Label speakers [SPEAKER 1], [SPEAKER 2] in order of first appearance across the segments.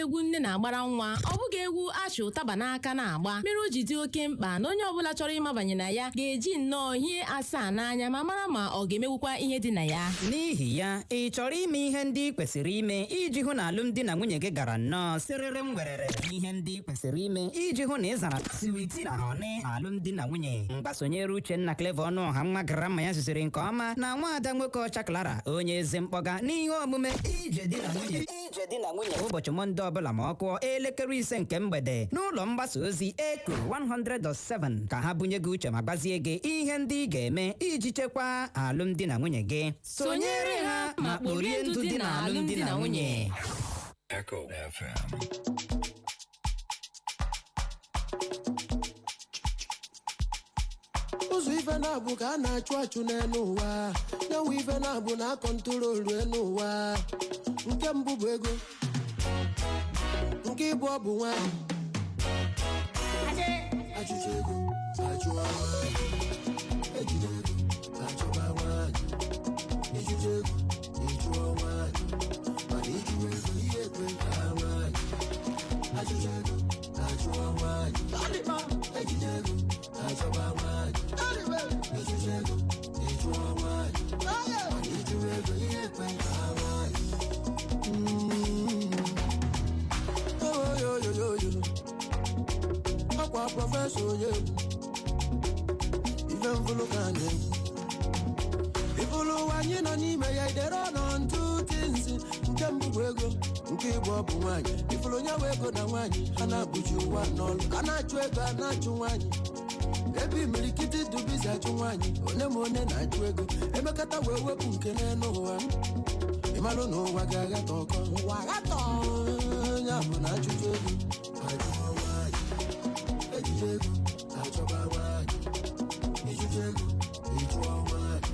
[SPEAKER 1] Egwu nne na-agbara nwa, ọ bụghị egwu achị ụtaba n'aka na-agba, mere o ji dị oke mkpa na onye ọbụla chọrọ ịmabanye na ya ga-eji nnọọ ihe asaa n'anya ma mara ma ọ ga-emewukwa ihe dị na ya.
[SPEAKER 2] N'ihi ya, ị chọrọ ime ihe ndị ị kwesịrị ime iji hụ na alụmdi na nwunye gị gara nnọọ sịrịrị m werere, ihe ndị ị kwesịrị ime iji hụ na ị zara sweet na honey alụmdi na nwunye. Mgbasonyere Uchenna Clever Ọnụọha, nwa grammar ya zuziri nke ọma, na nwaada nwoke ọcha Clara, onye eze mkpọga, n'ihe omume Ije Di na Nwunye, Ije Di na Nwunye, ụbọchị Mọnde ọbụla ma ọ kụọ elekere 5 nke mgbede n'ụlọ mgbasa ozi Eko 100.7, ka ha bunye gị uche ma gbazie gị ihe ndị ị ga-eme iji chekwaa alụmdi na nwunye gị.
[SPEAKER 1] Sonyere ha ma kporie ndụ dị na alụmdi na nwunye.
[SPEAKER 3] Echo FM.
[SPEAKER 4] Ụzọ ife na-abụ ka a na-achụ achụ n'elu ụwa, na-enwe ife na-abụ na a-control elu ụwa. Nke mbụ bụ ego, nke ịbụ ọ bụ nwanyị. Achụcha ego, achụwa nwanyị. Ejide ego, achọba nwanyị. Ịchụcha ego, ịchụọ nwanyị, mana ịchụwa ego ihe ekwe ka nwanyị. Achụcha ego, achụọ nwanyị. Ejide ego, achọba nwanyị. Ịchụcha ego, ịchụọ nwanyị, mana ịchụwa ego ihe ekwe ka nwanyị. Oyoyoyoyo, ọkwa professor onye egwu, ife mfụlụ ka a na-egwu ifụlụ ụwa anyị nọ n'ime ya. Idere nọ ntụ tinzi. Nke mbụ bụ ego, nke ịbụ ọ bụ nwaanyị. Ifụlụ onye nwe ego na nwaanyị, ha na-abụji ụwa n'ọlụ. A na-achụ ego, a na-achụ nwaanyị. Ebe imirikiti dubizi achụ nwaanyị, one ma one na-achụ ego. Emekata wee wepụ nke n'elu ụwa, ịmalụ na ụwa ga-aghata ọkọ ụwa aghata. Ya bụ na achụchụ ego, achụọ nwaanyị. Ejije ego, achọba nwaanyị. Ịchụcha ego, ịchụọ nwaanyị,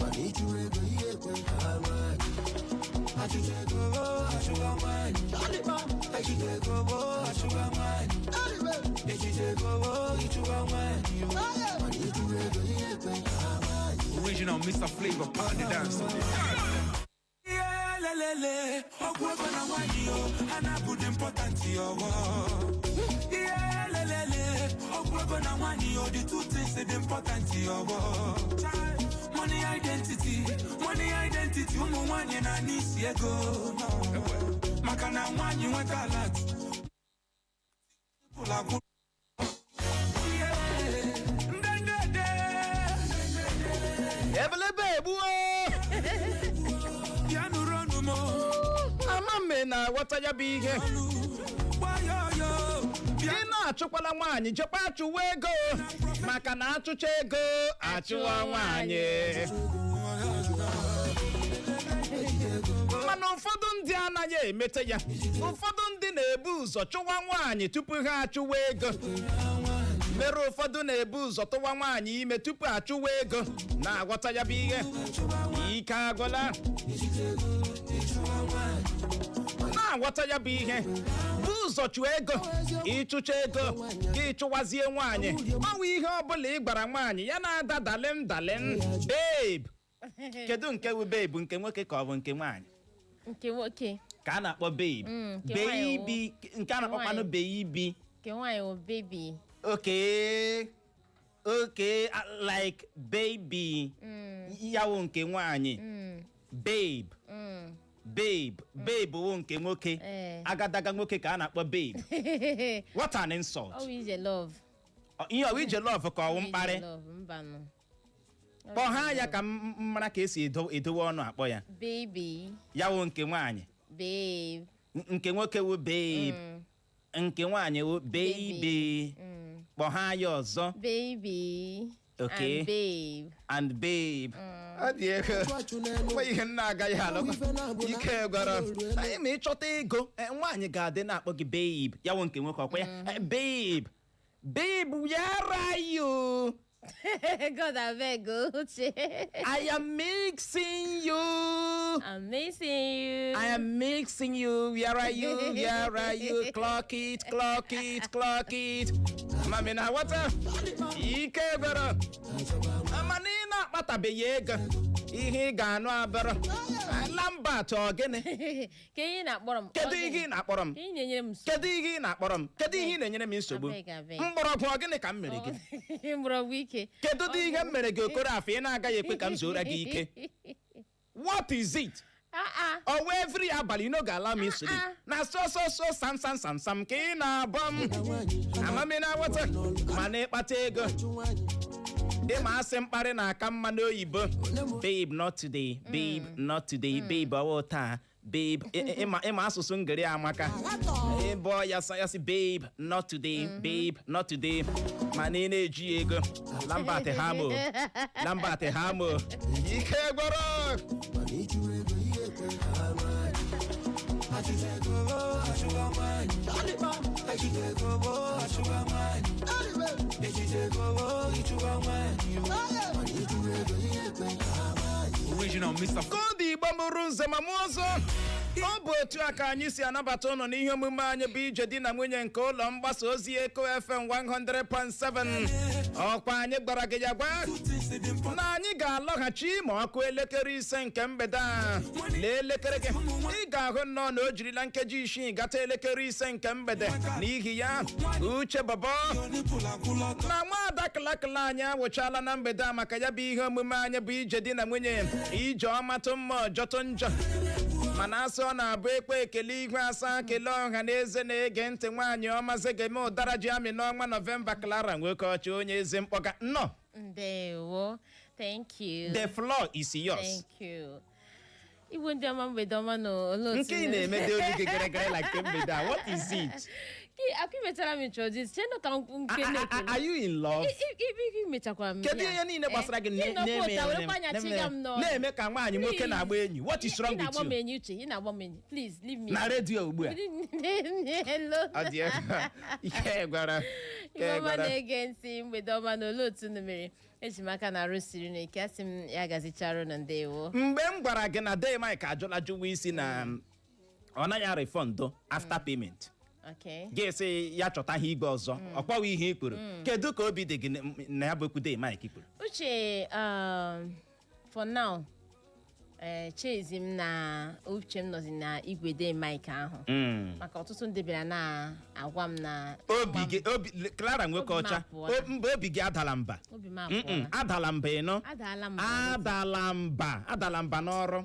[SPEAKER 4] mana ịchụwa ego ihe ekwe ka nwaanyị. Achụcha ego, achụwa nwaanyị. Ejide ego, achụwa nwaanyị. Ejide ego, ịchụwa nwaanyị, mana ịchụwa ego ihe ekwe ka nwaanyị.
[SPEAKER 5] Original Mr. Flavor, pound the dance.
[SPEAKER 6] Lelele, ọgwụ ego na nwanyị o, ha na-abụdị important ọwọ. Ihe lelele, ọgwụ ego na nwanyị o, the two things dị important ọwọ. Money identity, money identity, ụmụ nwanyị na n'isi ego, maka na nwanyị nweta alert people agwụ. Ihe, ndendede.
[SPEAKER 7] Ebelebe egbuo.
[SPEAKER 6] Bịa nụrụ ọnụ m.
[SPEAKER 7] Ama mme na-aghọta ya bụ ihe.
[SPEAKER 6] Gbayoyo bịa.
[SPEAKER 7] Ị na-achụkwala nwaanyị, jekwa achụwa ego, maka na achụcha ego, achụwa nwaanyị. Mana ụfọdụ ndị anaghị emete ya. Ụfọdụ ndị na-ebu ụzọ chụwa nwaanyị tupu ha achụwa ego, mere ụfọdụ na-ebu ụzọ tụwa nwaanyị ime tupu achụwa ego. Na-aghọta ya bụ ihe? Ike agwụla. Na-aghọta ya bụ ihe? Bụ ụzọ chụọ ego, ịchụcha ego gị, chụwazie nwaanyị. Ọnwa ihe ọbụla ị gwara nwaanyị, ya na-ada darling, darling, babe. Kedu nke bụ babe, nke nwoke ka ọ bụ nke nwaanyị?
[SPEAKER 8] Nke nwoke.
[SPEAKER 7] Ka a na-akpọ babe?
[SPEAKER 8] Nke nwaanyị.
[SPEAKER 7] Baby nke a na-akpọkwanụ baby?
[SPEAKER 8] Nke nwaanyị wụ baby.
[SPEAKER 7] Okay, like baby ya wụ nke nwaanyị, babe, babe, babe wụ nke nwoke.
[SPEAKER 8] Eh.
[SPEAKER 7] Agadaga nwoke ka a na-akpọ babe. What an insult!
[SPEAKER 8] Ọ wụ ije love.
[SPEAKER 7] Ihe ọwụ ije love ka ọwụ mkparị?
[SPEAKER 8] Ije love, mbanụ.
[SPEAKER 7] Kpọha ya ka m mara ka esi edowe ọnụ akpọ ya.
[SPEAKER 8] Baby.
[SPEAKER 7] Ya wụ nke nwaanyị.
[SPEAKER 8] Babe.
[SPEAKER 7] Nke nwoke wụ babe, nke nwaanyị wụ baby. Kpọha ya ọzọ.
[SPEAKER 8] Baby.
[SPEAKER 7] Okay.
[SPEAKER 8] And babe.
[SPEAKER 7] And babe. Ọ dị ego.
[SPEAKER 4] Achụ achụ n'elu.
[SPEAKER 7] Nwe ihe nna agaghị alụkwa. Ike gwara anyị ma ịchọta ego, nwaanyị ga-adị na-akpọ gị babe. Ya wụ nke nwoke, ọkwa ya? Babe, babe, where are you?
[SPEAKER 8] God abeg o, Uche.
[SPEAKER 7] I am mixing you.
[SPEAKER 8] I'm missing you.
[SPEAKER 7] I am mixing you. Where are you? Where are you? Clock it, clock it, clock it. Mami na water. Ike gwara. Mana ị na-akpatabeghị ego. Ihe ị ga-anụ abịara, Lambert, ọ gịnị?
[SPEAKER 8] Ka ihe ị na-akpọrọ m?
[SPEAKER 7] Kedu
[SPEAKER 8] Ọ
[SPEAKER 7] ihe
[SPEAKER 8] gịnị?
[SPEAKER 7] ị na-akpọrọ m?
[SPEAKER 8] Ka ị na-enyere m nsogbu?
[SPEAKER 7] Kedu ihe ị na-akpọrọ m? Kedu ihe ị na-enyere m nsogbu?
[SPEAKER 8] Abeg, abeg.
[SPEAKER 7] Mgbọrọgwụ, ọ gịnị ka m mere gị?
[SPEAKER 8] Mgbọrọgwụ ike.
[SPEAKER 7] Kedu dị ihe m mere gị, okoro afọ ị na-agaghị ekwe ka m zuora gị ike? What is it?
[SPEAKER 8] Ah ah.
[SPEAKER 7] Ọwa every abalị you no go allow me sleep.
[SPEAKER 8] Ah.
[SPEAKER 7] Na so so so sam sam sam sam ka ị na-abọ m. Amami na aghọta mana ịkpata ego, ịma asị mkparị na-aka mma n'oyibo: "Babe, not today. Babe, not today. Babe, ọwụ taa. Babe." Ịma asụsụ ngere amaka. Ịbụ ya sa ya sị, "Babe, not today. Babe, not today." Mana ị na-eji ego, Lambert hamo, Lambert hamo, ike gwọrọ.
[SPEAKER 4] Mana ịchụ ego, ihe ekwe ha nwanyị. Achụcha ego, achụwa nwanyị. Ejide ego, achụwa nwanyị. Ejide ego, ịchụwa nwanyị. Mana ịchụ ego, ihe ekwe ha nwanyị.
[SPEAKER 5] Original Mr.
[SPEAKER 7] Koodu Igbo mụrụ nze ma mụọ ọzọ, ọ bụ otu a ka anyị si anabata ụnụ n'ihe omume anyị bụ Ije Di na Nwunye nke ụlọ mgbasa ozi Eko FM 100.7. Ọkwa anyị gwara gị ya gwa na anyị ga-alọghachi ma ọ kụọ elekere 5 nke mgbede a. Lee elekere gị, ị ga-ahụ nnọọ na o jirila nkeji 6 gata elekere 5 nke mgbede. N'ihi ya, Uche Bọbọ na nwaada Klakla, anyị awụchala na mgbede a maka ya bụ ihe omume anyị bụ Ije Di na Nwunye. Ije ọmatụ mma, ọjọtụ njọ, mana asị ọ na-abụ ekpe ekele ihu asaa, kelee ọha na eze na-ege ntị. Nwaanyị ọma zegeme ụdara ji amị n'ọnwa Nọvemba, Clara Nwoke ọchị, onye eze mkpọga, nnọọ.
[SPEAKER 8] Ndewo. Thank you.
[SPEAKER 7] The floor is yours.
[SPEAKER 8] Thank you. Igbo ndị ọma, mgbede ọma na olee otu
[SPEAKER 7] Nke ị na-eme dị olu gị gịrịgịrị like mgbede a, what is it?
[SPEAKER 8] Akụ imechara m introduce chenụ ka nke na-ekele.
[SPEAKER 7] Are you in love?
[SPEAKER 8] Imechakwara m
[SPEAKER 7] Kedu
[SPEAKER 8] ya.
[SPEAKER 7] ihe niile gbasara gị?
[SPEAKER 8] Na-eme
[SPEAKER 7] Na-eme ka nwaanyị nwoke na-agba enyi. What is wrong with
[SPEAKER 8] Na-agba m
[SPEAKER 7] you?
[SPEAKER 8] enyi, Uche, ị na-agba m enyi. Please leave me.
[SPEAKER 7] Na redio ugbu a.
[SPEAKER 8] Hello.
[SPEAKER 7] Ọ dị egwu. Ike gwara, ike
[SPEAKER 8] Igbo ọma
[SPEAKER 7] gwara.
[SPEAKER 8] na-ege ntị, mgbede ọma na olee otu unu mere? Eji m aka na arụ siri n'ike, asị m ya gazicharụ na ndewo.
[SPEAKER 7] Mgbe m gwara gị na Dee Mike ajụla jụwa isi na ọ naghị arefund after payment, gị sị ya chọta ihe igwe ọzọ, ọ kpọwa ihe i kwuru. Kedu ka obi dị gị na ya bụ okwu Dee Mike kwuru?
[SPEAKER 8] Uche, for now, chezi m na uche m nọzi na igwe Dee Mike ahụ, maka ọtụtụ ndị bịara na-agwa m na
[SPEAKER 7] Obi gị, obi Clara nwoke
[SPEAKER 8] Obi m
[SPEAKER 7] ọcha.
[SPEAKER 8] apụọla.
[SPEAKER 7] Mba, obi gị adala mba.
[SPEAKER 8] Obi m
[SPEAKER 7] Mm-mm,
[SPEAKER 8] apụọla.
[SPEAKER 7] Adala mba, ịnụ?
[SPEAKER 8] Adaala m.
[SPEAKER 7] Adala mba, adala mba n'ọrụ,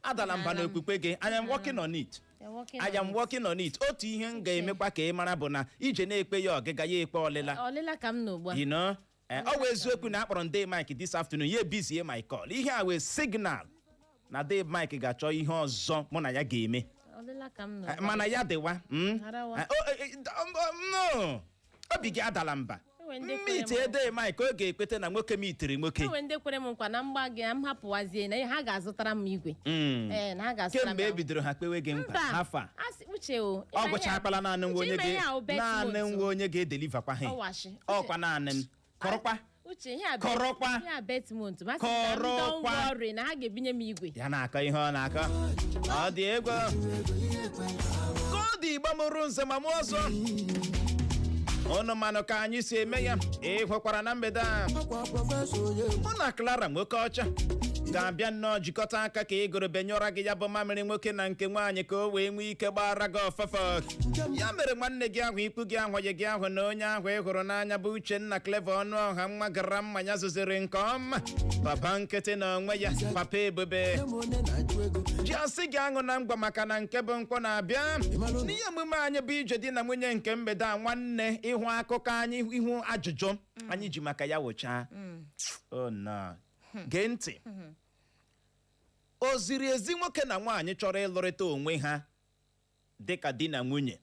[SPEAKER 7] adala mba
[SPEAKER 8] Adaala m.
[SPEAKER 7] n'okwukwe gị. I am working on it.
[SPEAKER 8] You're working
[SPEAKER 7] I
[SPEAKER 8] on
[SPEAKER 7] am
[SPEAKER 8] it.
[SPEAKER 7] working on it. Otu ihe m ga-emekwa ka ị mara bụ na ije na-ekpe ya ọgịga ya ekpe ọlịla.
[SPEAKER 8] Ọlịla ka m nọ ugbu a.
[SPEAKER 7] Ọ wụ eziokwu na akpọrọ m Dee Mike this afternoon, ya ebizie my call. Ihe a wee signal na Dee Mike ga-achọ ihe ọzọ mụ na ya ga-eme.
[SPEAKER 8] Ọlịla ka m nọ.
[SPEAKER 7] Mana ya dịwa.
[SPEAKER 8] Harawa.
[SPEAKER 7] No, obi gị adala mba.
[SPEAKER 8] Enwe ndị kwere
[SPEAKER 7] Mmiti
[SPEAKER 8] m.
[SPEAKER 7] Dee Mike, ọ ga-ekweta na nwoke mitiri nwoke.
[SPEAKER 8] Enwe ndị kwere m nkwa na mgba gị na m hapụwazie na ha ga-azụtara m igwe. Ee, na ha ga-azụtara m
[SPEAKER 7] Kemgbe e
[SPEAKER 8] ya.
[SPEAKER 7] bidoro ha kpewe gị nkwa
[SPEAKER 8] Mba.
[SPEAKER 7] afọ a?
[SPEAKER 8] Asị Uche o.
[SPEAKER 7] Ọ gwụchakwala. Naanị nwa onye
[SPEAKER 8] Uche, ime ya
[SPEAKER 7] ga
[SPEAKER 8] ahụ bet
[SPEAKER 7] naanị
[SPEAKER 8] month.
[SPEAKER 7] nwa onye ga-edeliverkwa ha.
[SPEAKER 8] Ọwashi.
[SPEAKER 7] Ọkwa naanị m kọrọkwa.
[SPEAKER 8] Uche, ihe a
[SPEAKER 7] Kọrọkwa.
[SPEAKER 8] ihe a bet month. Masị m na m don't
[SPEAKER 7] Kọrọkwa.
[SPEAKER 8] worry, na ha ga-ebinye m igwe.
[SPEAKER 7] Ya na-akọ ihe ọ na-akọ, ọ dị egwu ka ọ dị. Igbo mụrụ nze ma mụ ọzọ, ụnụ manụ ka anyị si eme ya. Ị hụkwara na mgbede a,
[SPEAKER 4] Ọkwa Professor onye
[SPEAKER 7] mụ na Clara nwoke ọcha ga-abịa nnọọ jikọta aka ka ị gụrụ benyụra gị ya bụ mamịrị nwoke na nke nwaanyị, ka o wee nwee ike gbara gị ọfọfọ. Ya mere, nwanne gị ahụ, ikwu gị ahụ, gị ahụ na onye ahụ ị hụrụ n'anya bụ Uchenna Clever ọnụ ọha, nwa gara mmanya zụziri nke ọma, papa nkịtị na onwe ya, papa ebube
[SPEAKER 4] m onye na-achụ ego.
[SPEAKER 7] ji asị gị aṅụ na ngwa, maka na nke bụ nkwọ na-abịa n'ihe omume anyị bụ Ije Di na Nwunye nke mgbede a. Nwanne, ịhụ akụkọ anyị, ihu ajụjụ anyị ji maka ya wụchaa. Oh no. Gee ntị, o ziri ezi nwoke na nwaanyị chọrọ ịlụrịta onwe ha dịka di na nwunye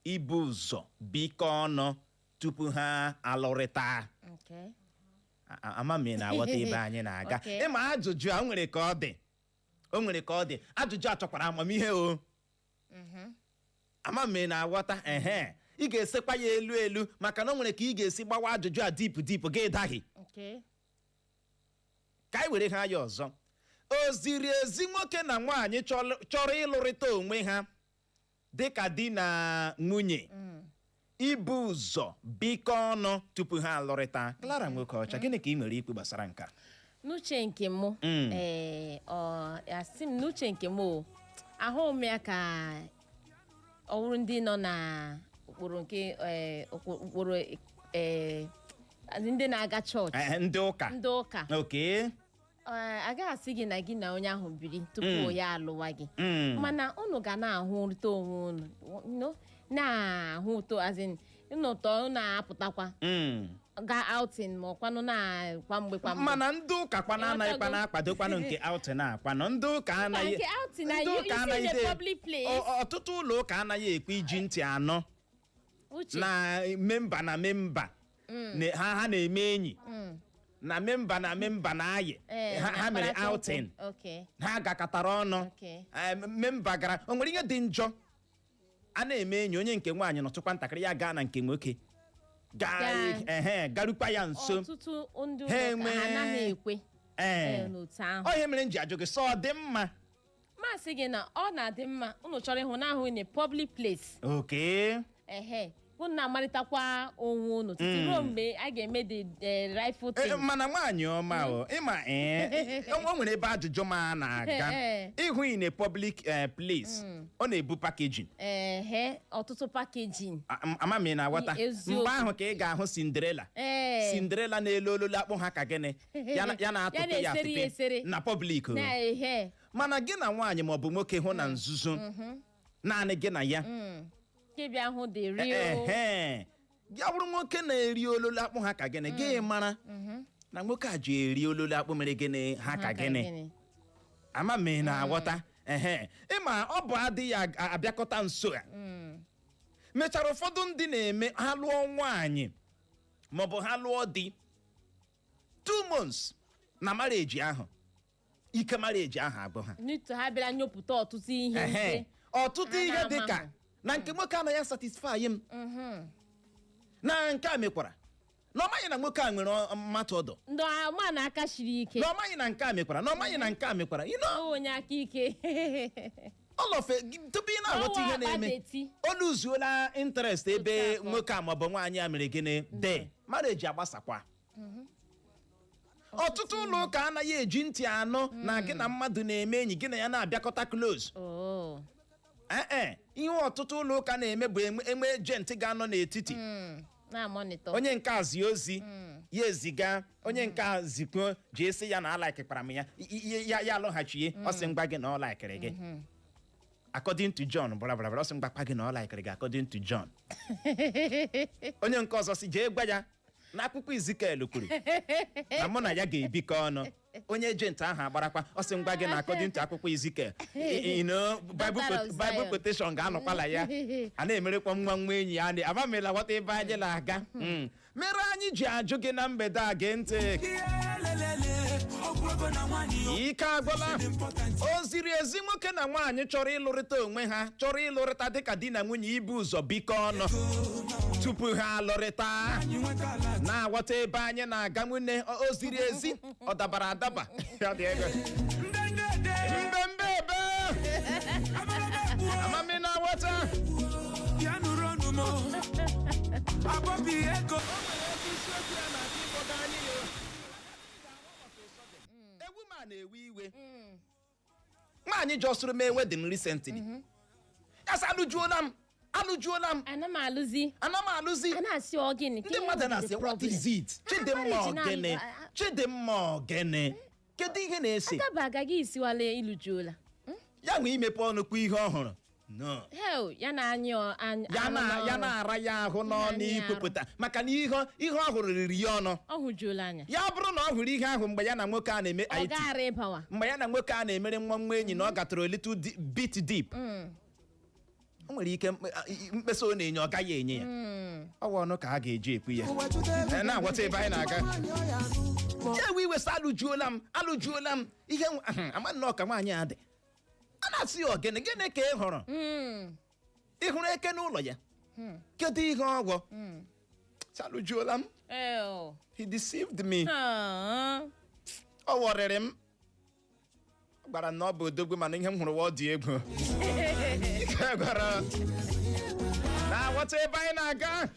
[SPEAKER 7] ibu ụzọ bikọ ọnụ tupu ha alụrịta? Ama m ị na-aghọta ebe anyị na-aga. Ịma ajụjụ a, o nwere ka ọ dị, o nwere ka ọ dị. Ajụjụ a chọkwara amamihe o. Ama m ị na-aghọta. Ehe, ị ga-esekwa ya elu elu, maka na o nwere ka ị ga-esi gbawa ajụjụ a deep deep gị daghị. Ka anyị were ha ya ọzọ: o ziri ezi nwoke na nwaanyị chọrọ ịlụrịta onwe ha dịka di na nwunye ibu ụzọ bikọ ọnụ tupu ha alụrịta? Clara nwoke ọcha, gịnị ka ị nwere ikwu gbasara nke a?
[SPEAKER 8] N'uche nke mụ, ee, ọ asị m n'uche nke mụ o, ahụ m ya ka ọ bụrụ ndị nọ na ụkpụrụ nke ụkpụrụ, ndị na-aga chọọchị.
[SPEAKER 7] Ndị ụka.
[SPEAKER 8] Ndị ụka. Agaghị asị gị na gị na onye ahụ biri tupu ya alụwa gị, mana unu ga na-ahụrịta onwe unu, na-ahụ ụtọ, as in, unu tọ na-apụtakwa ga outing, ma ọkwanụ na kwa mgbe kwa mgbe.
[SPEAKER 7] Mana ndị ụka kwana anaghịkwa na-akwadokwanụ nke outing akwanụ ndị ụka anaghị
[SPEAKER 8] Nke outing na
[SPEAKER 7] ndị ụka
[SPEAKER 8] you see in a
[SPEAKER 7] anaghị
[SPEAKER 8] public place.
[SPEAKER 7] Ọtụtụ ụlọ ụka anaghị ekwe iji ntị anọ
[SPEAKER 8] Uche.
[SPEAKER 7] na member na member ha na-eme enyi na member na member na-ayị. Ha mere
[SPEAKER 8] na mkparịta ụka.
[SPEAKER 7] outing, ha gakọtara ọnụ. Member gara, o nwere ihe dị njọ a na-eme enyi, onye nke nwaanyị nọtụkwa ntakịrị, ya gaa na nke nwoke gaa,
[SPEAKER 8] Gaa.
[SPEAKER 7] ehe, garukwa ya nso.
[SPEAKER 8] Ọtụtụ ndị
[SPEAKER 7] Ha
[SPEAKER 8] ụlọ ụka ha anaghị ekwe n'otu ahụ.
[SPEAKER 7] Ọ ihe mere m ji ajụ gị, sọ ọ dị mma?
[SPEAKER 8] Masị gị na ọ na-adị mma unu chọrọ ịhụ n'ahụ in a public place. Ehe, unu na-amarịtakwa onwe unu tutu ruo mgbe a ga-eme the rightful thing.
[SPEAKER 7] Mana nwaanyị ọma o, ịma, ee, o nwere ebe ajụjụ ma na-aga. Ịhụ in a public place, ọ na-ebu packaging.
[SPEAKER 8] Ehe, ọtụtụ packaging.
[SPEAKER 7] Ama m ị na-aghọta.
[SPEAKER 8] Eziokwu.
[SPEAKER 7] Mgbe ahụ ka ị ga-ahụ Cinderella. Cinderella na-elu ololu akpụ ha ka gịnị, ya na-atụpe ya,
[SPEAKER 8] Ya na-esere ya
[SPEAKER 7] atụpe
[SPEAKER 8] esere.
[SPEAKER 7] na public o.
[SPEAKER 8] Na ehe.
[SPEAKER 7] Mana gị na nwaanyị maọbụ nwoke hụ na nzuzo, naanị gị na ya,
[SPEAKER 8] nke bịa hụ the real.
[SPEAKER 7] Ehe, ya bụrụ nwoke na-eri ololo akpụ ha ka gịnị, gị mara na nwoke a ji eri ololo akpụ mere gịnị ha ka gịnị. Ama m ị na-aghọta. Ehe, ịma ọ bụ adịghị abịakọta nso a mechara ụfọdụ ndị na-eme, ha lụọ nwaanyị maọbụ ha lụọ di, 2 months na marriage ahụ, ike marriage ahụ agụ ha.
[SPEAKER 8] N'otu ha bịara nyopụta ọtụtụ ihe ndị
[SPEAKER 7] ọtụtụ
[SPEAKER 8] ha
[SPEAKER 7] ihe dị ka
[SPEAKER 8] na-amaghị.
[SPEAKER 7] Na nke nwoke anaghị satisfy m, na nke a mekwara na ọ maghị na nwoke a nwere mmatụ ọdụ.
[SPEAKER 8] Ndị ama na aka siri ike.
[SPEAKER 7] Na ọ maghị na nke a mekwara, na ọ maghị na nke a mekwara.
[SPEAKER 8] Ọ onye aka ike.
[SPEAKER 7] All of it, tupu ị na-aghọta ihe
[SPEAKER 8] Ọwụ akpa
[SPEAKER 7] na-eme,
[SPEAKER 8] deti.
[SPEAKER 7] o luzuola interest ebe
[SPEAKER 8] Otu akọ.
[SPEAKER 7] nwoke a maọbụ nwaanyị a mere gịnị de, marriage agbasakwa. Ọtụtụ ụlọ ụka anaghị eji ntị anụ na gị na mmadụ na-eme enyi, gị na ya na-abịakọta close. Ee, ihe ọtụtụ ụlọ ụka na-eme bụ enwe agent ga-anọ n'etiti.
[SPEAKER 8] Na-amonitor.
[SPEAKER 7] Onye nke a zie ozi, ya eziga onye nke a zikwuo, jee sị ya na alikekwara m ya. Ya alọghachie, ọ sị ngwa gị na ọ likeri gị according to John bla bla bla, ọ sị mgbakwa gị na ọ likeri gị according to John. Onye nke ọzọ si jee gwa ya na akwụkwọ Ezekiel kwuru na mụ na ya ga-ebikọ ọnụ. Onye agent ahụ agbarakwa, ọ sị ngwa gị na according to akwụkwọ Ezekiel, Bible
[SPEAKER 8] Daughter of
[SPEAKER 7] Bible
[SPEAKER 8] Zion.
[SPEAKER 7] quotation ga-anọkwala ya, a na-emerekwa nwa nwa enyi ya amamela ghọta ebe anyị na-aga. Mere anyị ji ajụ gị na mgbede a, gee ntị.
[SPEAKER 6] Okwu ego na nwaanyị o
[SPEAKER 7] Ike agwụla.
[SPEAKER 6] dị important.
[SPEAKER 7] O ziri ezi nwoke na nwaanyị chọrọ ịlụrịta onwe ha, chọrọ ịlụrịta dịka di na nwunye, ibu ụzọ bikọ ọnụ tupu ha alụrịta?
[SPEAKER 6] Anyị nweta ala.
[SPEAKER 7] Na-aghọta ebe anyị na-aga nwunne, o ziri ezi, ọ dabara adaba? Ya dị ego.
[SPEAKER 6] Ndendede.
[SPEAKER 7] Mbembe ebe.
[SPEAKER 6] Abalaba.
[SPEAKER 7] Amami na-aghọta.
[SPEAKER 6] Bịa nụrụ ọnụ m. Abọbi ego.
[SPEAKER 7] Ewu ma na-ewe iwe. Nwaanyị jọsụrụ m wedding recently, ya sị alụjuola m, alụjuola m.
[SPEAKER 8] Ana m alụzi.
[SPEAKER 7] Ana m alụzi.
[SPEAKER 8] A na-asị ọ gịnị?
[SPEAKER 7] Ndị mmadụ na-asị, "What is it, Chidimma?"
[SPEAKER 8] Marriage na-
[SPEAKER 7] Ogene Chidimma, ogene, kedu ihe na-ese?
[SPEAKER 8] Agaba agaghị isiwala ịlụjuola.
[SPEAKER 7] Ya nwee imepe ọnụ kwa ihe ọhụrụ no.
[SPEAKER 8] Hell, ya na anyị
[SPEAKER 7] Ya
[SPEAKER 8] arụ
[SPEAKER 7] na ya
[SPEAKER 8] n'ọrụ.
[SPEAKER 7] na-ara ya ahụ n'ọnụ
[SPEAKER 8] Na-anyị
[SPEAKER 7] ikwupụta, maka na ihe ọ hụrụ riri ya ọnụ.
[SPEAKER 8] Ọ hụjuola anya.
[SPEAKER 7] Ya bụrụ na ọ hụrụ ihe ahụ mgbe ya na nwoke a na-eme
[SPEAKER 8] Ọ
[SPEAKER 7] IT,
[SPEAKER 8] gaara ịbawa.
[SPEAKER 7] mgbe ya na nwoke a na-emere nwa nwa enyi, na ọ gatara a little bit deep, o nwere ike mkpesa ọ na-enye, ọ gaghị enye ya. Ọ bụ ọnụ ka a ga-eji ekwu ya. Na-aghọta ebe anyị na-aga. Ya ewe iwe sị alụjuola m, alụjuola m. Ihe ama nnọọ ka nwaanyị a dị, a na-asị ya ogene, gịnị ka ị hụrụ? Ị hụrụ eke n'ụlọ ya? Kedu ihe ọgwọ? Sị alụjuola m.
[SPEAKER 8] Ew.
[SPEAKER 7] He deceived me.
[SPEAKER 8] Ah.
[SPEAKER 7] Ọ wọrịrị m. Ọ gwara m na ọ bụ odogwu, mana ihe m hụrụ wa ọ dị egwu. Ike gwara. Na-aghọta ebe anyị na-aga.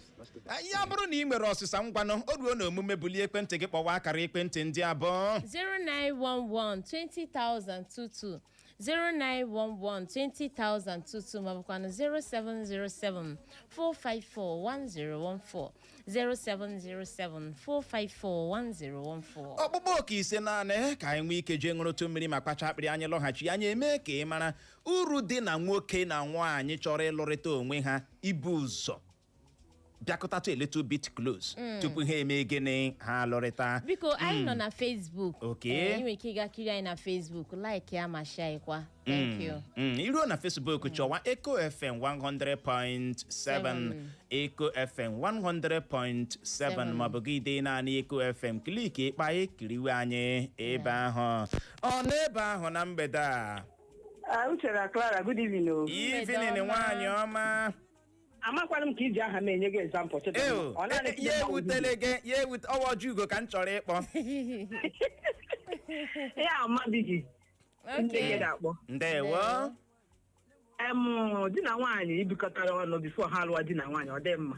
[SPEAKER 7] Ya bụrụ na ị nwere ọsịsa, ngwanụ, o ruo na omume, bulie ekwentị gị, kpọwa akara ekwentị ndị abụọ:
[SPEAKER 8] 0911 20022, 0911 20022, maọbụkwanụ 0707 454 1014, 0707 454 1014.
[SPEAKER 7] Ọkpụkpọ oku ise naanị ka anyị nwee ike jee ṅụrụtụ mmiri ma kpacha akpịrị. Anyị lọghachi, anyị eme ka ị mara uru dị na nwoke na nwaanyị chọrọ ịlụrịta onwe ha ibu ụzọ bịakọtatụ a little bit close tupu ha eme gịnị? Ha alụrịta.
[SPEAKER 8] Biko, anyị nọ na Facebook.
[SPEAKER 7] Okay.
[SPEAKER 8] Ee, ị nwere ike ịga kiri anyị na Facebook, like ya ma share kwa. Thank you.
[SPEAKER 7] Iruo na Facebook, chọwa Eco FM 100.7, Eco FM 100.7, maọbụ gị dee naanị Eco FM, click ịkpa, ekiriwe anyị ebe ahụ. Ọ n'ebe ahụ na mgbede a.
[SPEAKER 9] Ah, Uche na Clara, good evening o.
[SPEAKER 7] Evening,
[SPEAKER 8] ọma.
[SPEAKER 7] nwaanyị ọma.
[SPEAKER 9] Amakwana m ka iji aha m enye gị example. Cheta m.
[SPEAKER 7] Eo,
[SPEAKER 9] Ọ naanị
[SPEAKER 7] ya ewutele gị, ya ewute ọwa ọjọọ ugo ka m chọrọ ịkpọ.
[SPEAKER 9] Ya amabighị ndị gị na-akpọ.
[SPEAKER 7] Ndewo.
[SPEAKER 9] Di na nwaanyị ibikọtara ọnụ before ha alụwa di na nwaanyị, ọ dị mma.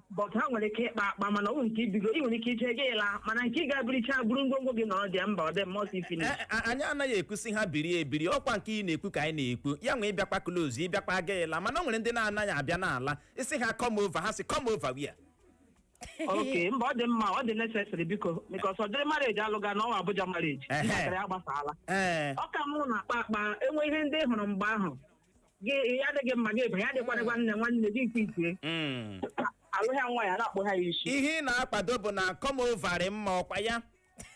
[SPEAKER 9] But ha nwere ike ịkpa akpa, mana ọ bụ nke ibigo, ị nwere ike ije gị ịla, mana nke ị ga-abiricha buru ngwongwo gị nọrọ dị mba, ọ dị mma ọsọ ifini.
[SPEAKER 7] Anyị anaghị ekwusi ha biri ebiri. Ọkwa nke ị na-ekwu ka anyị na-ekwu ya nwee ịbịakwa close, ịbịakwa aga ịla, mana o nwere ndị na-anaghị abịa n'ala isi ha come over, ha si come over wia.
[SPEAKER 9] Ok, mba, ọ dị mma, ọ dị necessary, biko, because ọ dịrị marriage alụga na ọwa Abuja marriage. Njakịrị agbasala. Ọ ka mụ na-akpa akpa enwe ihe ndị ị hụrụ mgbe ahụ gị ya adịghị mma, gị ebe ya dịkwana nwanne nwanne gị nke itie alụghị nwaanyị a na-akpụ ha ya isi.
[SPEAKER 7] Ihe ị na-akwado bụ na come over dị mma, ọkwa ya?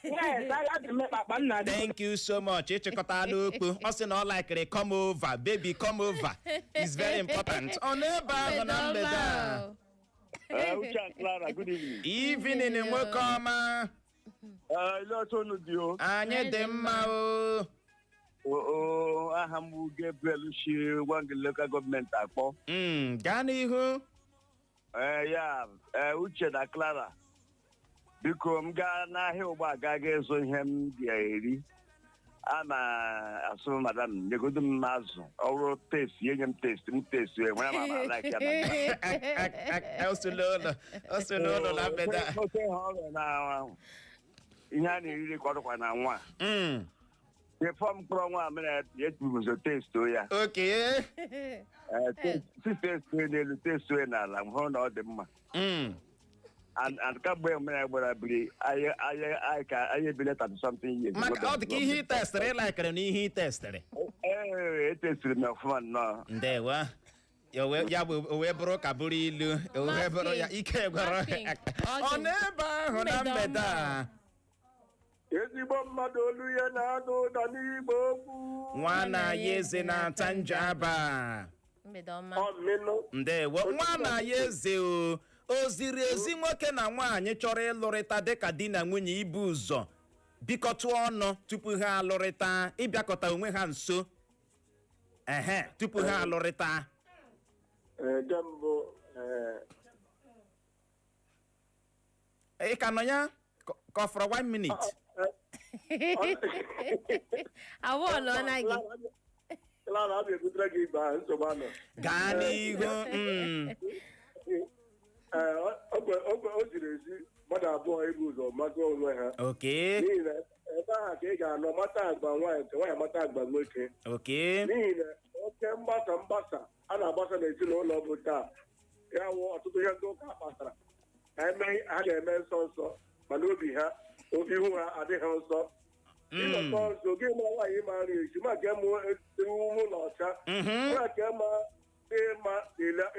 [SPEAKER 9] Yes, adị m ịkpa akpa nna dị.
[SPEAKER 7] Thank you so much. Ịchịkọtala okwu. Ọ sị na ọ likere come over, baby, come over is very important. Ọ n'ebe ahụ na mgbede a.
[SPEAKER 10] Uche and Clara, good evening.
[SPEAKER 7] Evening, nwoke ọma.
[SPEAKER 10] Ile otu unu dị o?
[SPEAKER 7] Anyị dị mma o.
[SPEAKER 10] O, aha m bụ Gabriel shi Gwangi Local Government akpọ.
[SPEAKER 7] Gaa n'ihu.
[SPEAKER 10] Ya, Uche na Clara, biko, m gaa n'ahịa ugbu a gaa ga ịzụ ihe m ga-eri. A na-asụ, "Madam, nyegodo m azụ." Ọrụ taste, enye m taste, m taste, enwere m ama like ya.
[SPEAKER 7] O si n'ụlọ, o si n'ụlọ na mgbede a.
[SPEAKER 10] Ofe ha ọrụ na ihe a na-eriri ka ọ dịkwa na nwa. Before m kpọrọ nwa mere ya, eturu m ụzọ taste ya. Si taste n'elu, taste n'ala, m hụrụ na ọ dị mma. And kamgbe mere gbara biri anyị, anyị anyị ka anyị ebile 30 something years.
[SPEAKER 7] Maka ọ dị ka ihe ị testịrị, ị likere na ihe ị testịrị.
[SPEAKER 10] Ee, etestiri m ọfụma nnọọ.
[SPEAKER 7] Ndewo. Ya bụ o wee bụrụ ka bụrụ ilu, o wee bụrụ ya ike gwara.
[SPEAKER 8] Masking.
[SPEAKER 7] Ọ n'ebe ahụ na mgbede a.
[SPEAKER 10] Ezigbo mmadụ, olu ya na-ada ụda n'igbo okwu.
[SPEAKER 7] Nwa na ya eze na-ata njaba.
[SPEAKER 8] Mgbede ọma.
[SPEAKER 10] Ọmịnụ.
[SPEAKER 7] Ndewo, nwa na ya eze. O ziri ezi nwoke na nwaanyị chọrọ ịlụrịta dịka di na nwunye ibu ụzọ bikọtụ ọnụ tupu ha alụrịta, ịbịakọta onwe ha nso, ehe, tupu ha alụrịta?
[SPEAKER 10] Nke mbụ,
[SPEAKER 7] Ị ka nọ ya ka ọ fọrọ one minute?
[SPEAKER 8] Awụ ọlụọla gị.
[SPEAKER 10] Clara, a ga-ebutere gị igbe ahụ, nsogbu anọ.
[SPEAKER 7] Gaa n'ihu.
[SPEAKER 10] Ee, o ziri ezi mmadụ abụọ ibu ụzọ mata onwe ha. N'ihi na ebe ahụ ka ị ga-anọ mata agba nwaanyị, nke nwaanyị mata agba nwoke. N'ihi na oke mgbasa mgbasa a na-agbasa n'ezinụlọ bụ taa ya wụ ọtụtụ ihe ndị ụka kpatara ka eme ha na-eme nsọ nsọ, mana obi ha, obi ihu ha adịghị nsọ. Ịnọkọ nso gị ma nwaanyị mara esi ma ka mụ ewu ụlọ ọcha, ma ka ma ịma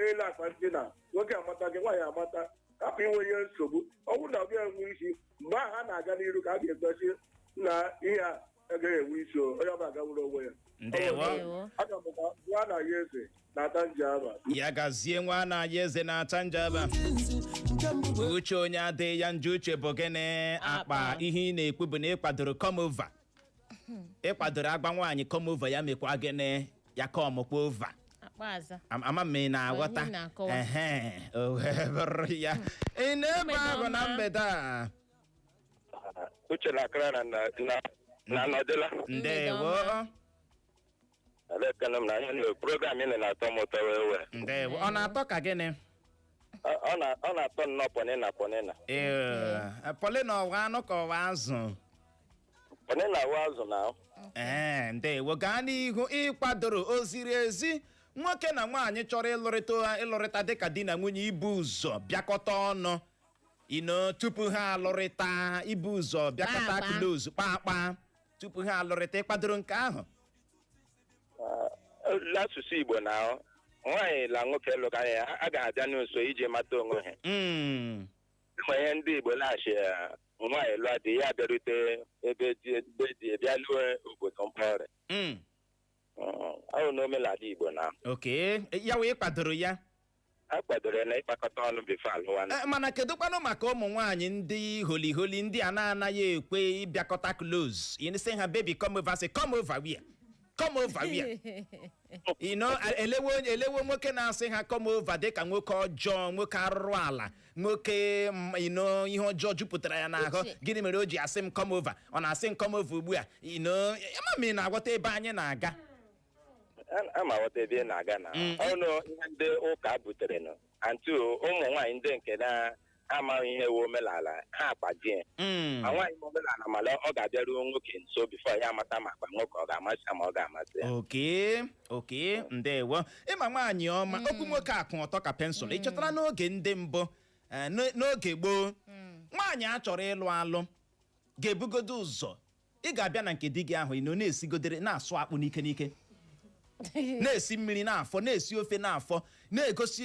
[SPEAKER 10] ele akpa ndina, nwoke amata gị, nwaanyị amata, hapụ inwe ihe nsogbu. Ọ bụrụ na ọ gaghị enwe isi mgbe ahụ a na-aga n'iru ka a ga-egosi na ihe a agaghị enwe isi o, onye ọbụla gawuru onwe ya.
[SPEAKER 7] Ndewo.
[SPEAKER 8] Ndewo.
[SPEAKER 10] Aga m ka nwa na ya eze na-ata nji aba.
[SPEAKER 7] Ya gazie, nwa na ya eze na-ata njaba. Uche onye adịghị ya njọ, uche bụ gịnị? Akpa.
[SPEAKER 8] Akpa.
[SPEAKER 7] Ihe ị na-ekwu bụ na ị kwadoro come over, ị kwadoro agba nwaanyị come over, ya mekwa gịnị? Ya come kwa over.
[SPEAKER 8] Akpa aza.
[SPEAKER 7] Ama m ị na-aghọta.
[SPEAKER 8] Ihe ị na-akọwa.
[SPEAKER 7] Ehe, o wee bụrụ ya, ị na-ebe
[SPEAKER 8] Mgbede
[SPEAKER 7] ahụ na
[SPEAKER 8] ọma.
[SPEAKER 7] mgbede a.
[SPEAKER 11] Uche na Clara na na na nọdịla.
[SPEAKER 7] Ndewo.
[SPEAKER 11] Alekene m na ihe na program ị na-atọ m ụtọ wee wee.
[SPEAKER 7] Ndewo. Ọ na-atọ ka gịnị?
[SPEAKER 11] Ọ na-atọ nnọọ pọnịna pọnịna.
[SPEAKER 7] Ee, Paulina, ọwa anụ ka ọwa azụ?
[SPEAKER 11] Pọnịna wụ azụ na.
[SPEAKER 7] Ee, ndewo, gaa n'ihu. Ịkwadoro o ziri ezi nwoke na nwaanyị chọrọ ịlụrịta dịka di na nwunye ibu ụzọ bịakọta ọnụ ino tupu ha alụrịta, ibu ụzọ bịakọta
[SPEAKER 8] Kpaa akpa.
[SPEAKER 7] Close, kpaa akpa tupu ha alụrịta, ịkwadoro nke ahụ?
[SPEAKER 11] N'asụsụ Igbo na nwaanyị na nwoke lụkarị ya, a ga-abịa n'nso iji mata onwe ha. Ịma ihe ndị Igbo na-achị, nwaanyị lụọ di, ya bịarute ebe di, ebe di bịa lụọ obodo mpaghara. Ọ bụ na omenala Igbo na
[SPEAKER 7] Okay, ya wee kwadoro ya?
[SPEAKER 11] A kwadoro ya na ịkpakọta ọnụ before alụwa.
[SPEAKER 7] Mana kedụkwanụ maka ụmụ nwaanyị ndị holi holi, ndị a na-anaghị ekwe ịbịakọta close? You say ha, "Baby, come over." Say, "Come over where? Come over where?" Elewe nwoke na-asị ha come over dịka nwoke ọjọọ, nwoke arụrụ ala, nwoke ihe ọjọọ jupụtara ya n'ahụ.
[SPEAKER 8] Uche.
[SPEAKER 7] Gịnị mere o ji asị m come over? Ọ na-asị m come over ugbu a? Ama m ị na-aghọta ebe anyị na-aga.
[SPEAKER 11] Ama ghọta ebe ị na-aga na ọnụ ihe ndị ụka butere nụ antụ ụmụ nwaanyị ndị nke na-amaghị ihe wụ omenala ha akpajie. Ma nwaanyị ma omenala mana ọ ga-abịaruo nwoke nso before ya amata ma akpa nwoke ọ ga-amasị ya ma ọ ga-amasị ya.
[SPEAKER 7] Okay, ndewo. Ịma nwaanyị ọma, okwu nwoke akụ ọtọ ka pencil. Ị chetara n'oge ndị mbụ, n'oge gboo, nwaanyị a chọrọ ịlụ alụ ga-ebugodo ụzọ, ị ga-abịa na nke di gị ahụ, ị nọ na-esigodere, na-asụ akpụ n'ike n'ike, na-esi mmiri n'afọ, na-esi ofe n'afọ, na-egosi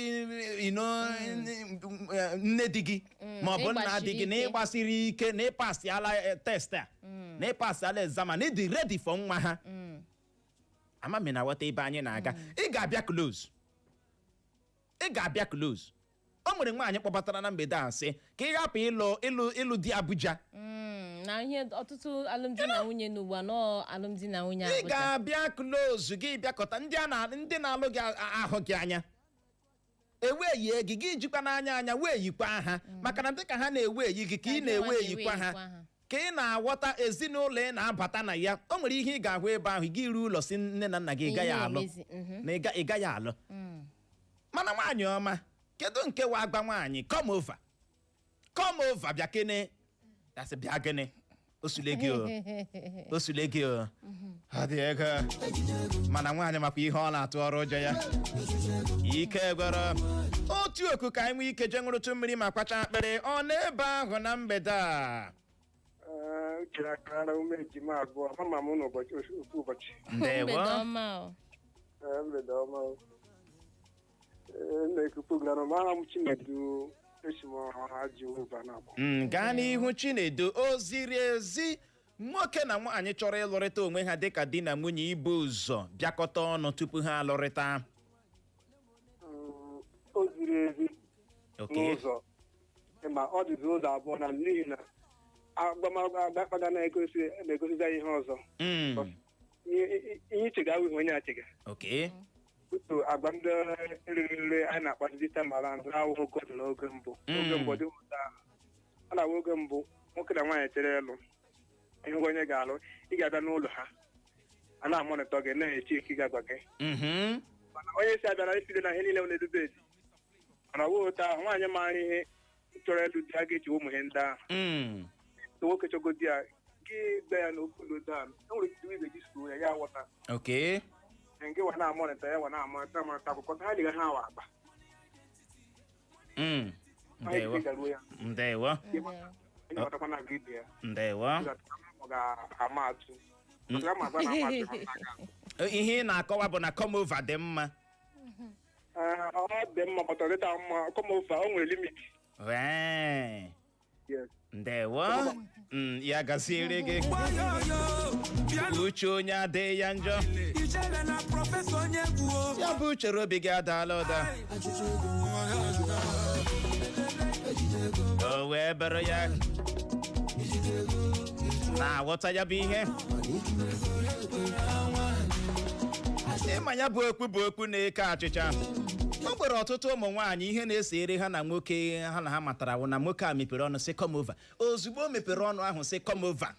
[SPEAKER 7] nne di gị ma ọ bụ nna di gị na
[SPEAKER 8] ịgbasiri ike.
[SPEAKER 7] Ịgbasiri ike, na ịpasịala test a, na ịpasịala exam a, na ịdị ready for nwa ha. Ama m na aghọta ebe anyị na-aga. Ị ga-abịa close, ị ga-abịa close. O nwere nwaanyị kpọbatara na mgbede a sị ka ị hapụ ịlụ di Abuja.
[SPEAKER 8] Na ihe ọtụtụ alụmdi na nwunye n'ugbu a nọọ alụmdi na nwunye
[SPEAKER 7] Ị
[SPEAKER 8] Abuja.
[SPEAKER 7] ga-abịa close gị, bịakọta ndị a na ndị na-alụ gị ahụ gị anya, eweyie gị, gị jikwa n'anya anya wee yikwa ha, maka na dịka ha na-ewe eyi gị ka ị
[SPEAKER 8] Ka
[SPEAKER 7] na-ewe
[SPEAKER 8] gị nwa
[SPEAKER 7] eyikwa ha,
[SPEAKER 8] na-ewe eyikwa ha.
[SPEAKER 7] Ka ị na-aghọta ezinụlọ ị na-abata na ya. O nwere ihe ị ga-ahụ ebe ahụ, gị ruo ụlọ si nne na nna gị ị gaghị
[SPEAKER 8] Ihe
[SPEAKER 7] alụ
[SPEAKER 8] emezi,
[SPEAKER 7] na ị gaghị alụ. Mana nwaanyị ọma, kedu nke wa agba nwaanyị come over, come over, bịa kene, asị bịa gịnị? Osule gị o, osule gị o, ọ dị ego. Mana nwaanyị makwa ihe ọ na-atụ ọrụ ụjọ ya. Ike gwọrọ otu oku ka anyị nwee ike jee ṅụrụtụ mmiri ma kwacha akpịrị. Ọ n'ebe ahụ na mgbede a?
[SPEAKER 10] Uche akara ume ejima abụọ mama m n'ụbọchị ofu ụbọchị.
[SPEAKER 7] Ndewo.
[SPEAKER 8] Mgbede ọma o.
[SPEAKER 10] Ee, mgbede ọma o. Ee, na-ekwu program aha m Chinedu, esi m ọha ji ụba na-abụ.
[SPEAKER 7] Gaa n'ihu, Chinedu. O ziri ezi nwoke na nwaanyị chọrọ ịlụrịta onwe ha dịka di na nwunye ibu ụzọ bịakọta ọnụ tupu ha alụrịta?
[SPEAKER 10] O ziri ezi n'ụzọ ma ọ dịzi ụzọ abụọ na n'ihi na agbamagba na-egosi na-egosizi anyị ihe ọzọ. Ihe ichega awụghị onye achega. Uto agba ndị riri nre anyị na-akpazi this time around na-awụghị oge ọ dị n'oge mbụ. Oge mbụ ọ dịghị otu ahụ. Ọ na-awụ oge mbụ, nwoke na nwaanyị chere ịlụ ihe onye ga-alụ, ị ga-abịa n'ụlọ ha, a na-amonitor gị, na-eche ike ga-agwa gị. Mana onye si abịara ifide na ihe niile na-edube edi, mana ọ bụghị otu ahụ. Nwaanyị maara ihe chọrọ ịlụ di, a ga-echewe ụmụ ihe ndị ahụ. Nwoke chọgodi ya, gị gba ya n'okpuru ahụ, e nwere ike ibe gị suo ya, ya ghọta. Nke wa na-amonitor ya, wa na-amonitor amonitor akwụkwọ ha liga ha awa akpa. Ha
[SPEAKER 7] Ndewo.
[SPEAKER 10] garuo ya.
[SPEAKER 7] Ndewo.
[SPEAKER 10] Onye ghọtakwa na agụ ibe ya.
[SPEAKER 7] Ndewo.
[SPEAKER 10] Ọ ga-ama atụ. Ọ ga-ama agba na ama atụ ha n'aka.
[SPEAKER 7] Ihe ị na-akọwa bụ na come over dị mma?
[SPEAKER 10] Ee, ọ dị mma, but ọ dịta mma. Come over, o nwere limit.
[SPEAKER 7] Wee.
[SPEAKER 10] Yes.
[SPEAKER 7] Ndewo. Ya gaziere gị. Uche onye adịghị ya njọ.
[SPEAKER 6] Ijele na professor onye egwu o.
[SPEAKER 7] Ya bụ uchere obi gị adaala ụda, o wee bụrụ ya na-aghọta ya bụ ihe. Ịma ya bụ okpu bụ okpu na-eke achịcha. O nwere ọtụtụ ụmụ nwaanyị ihe na-esere ha na nwoke ha na ha matara wụ na nwoke a mepere ọnụ sị come over. Ozugbo o mepere ọnụ ahụ sị come over.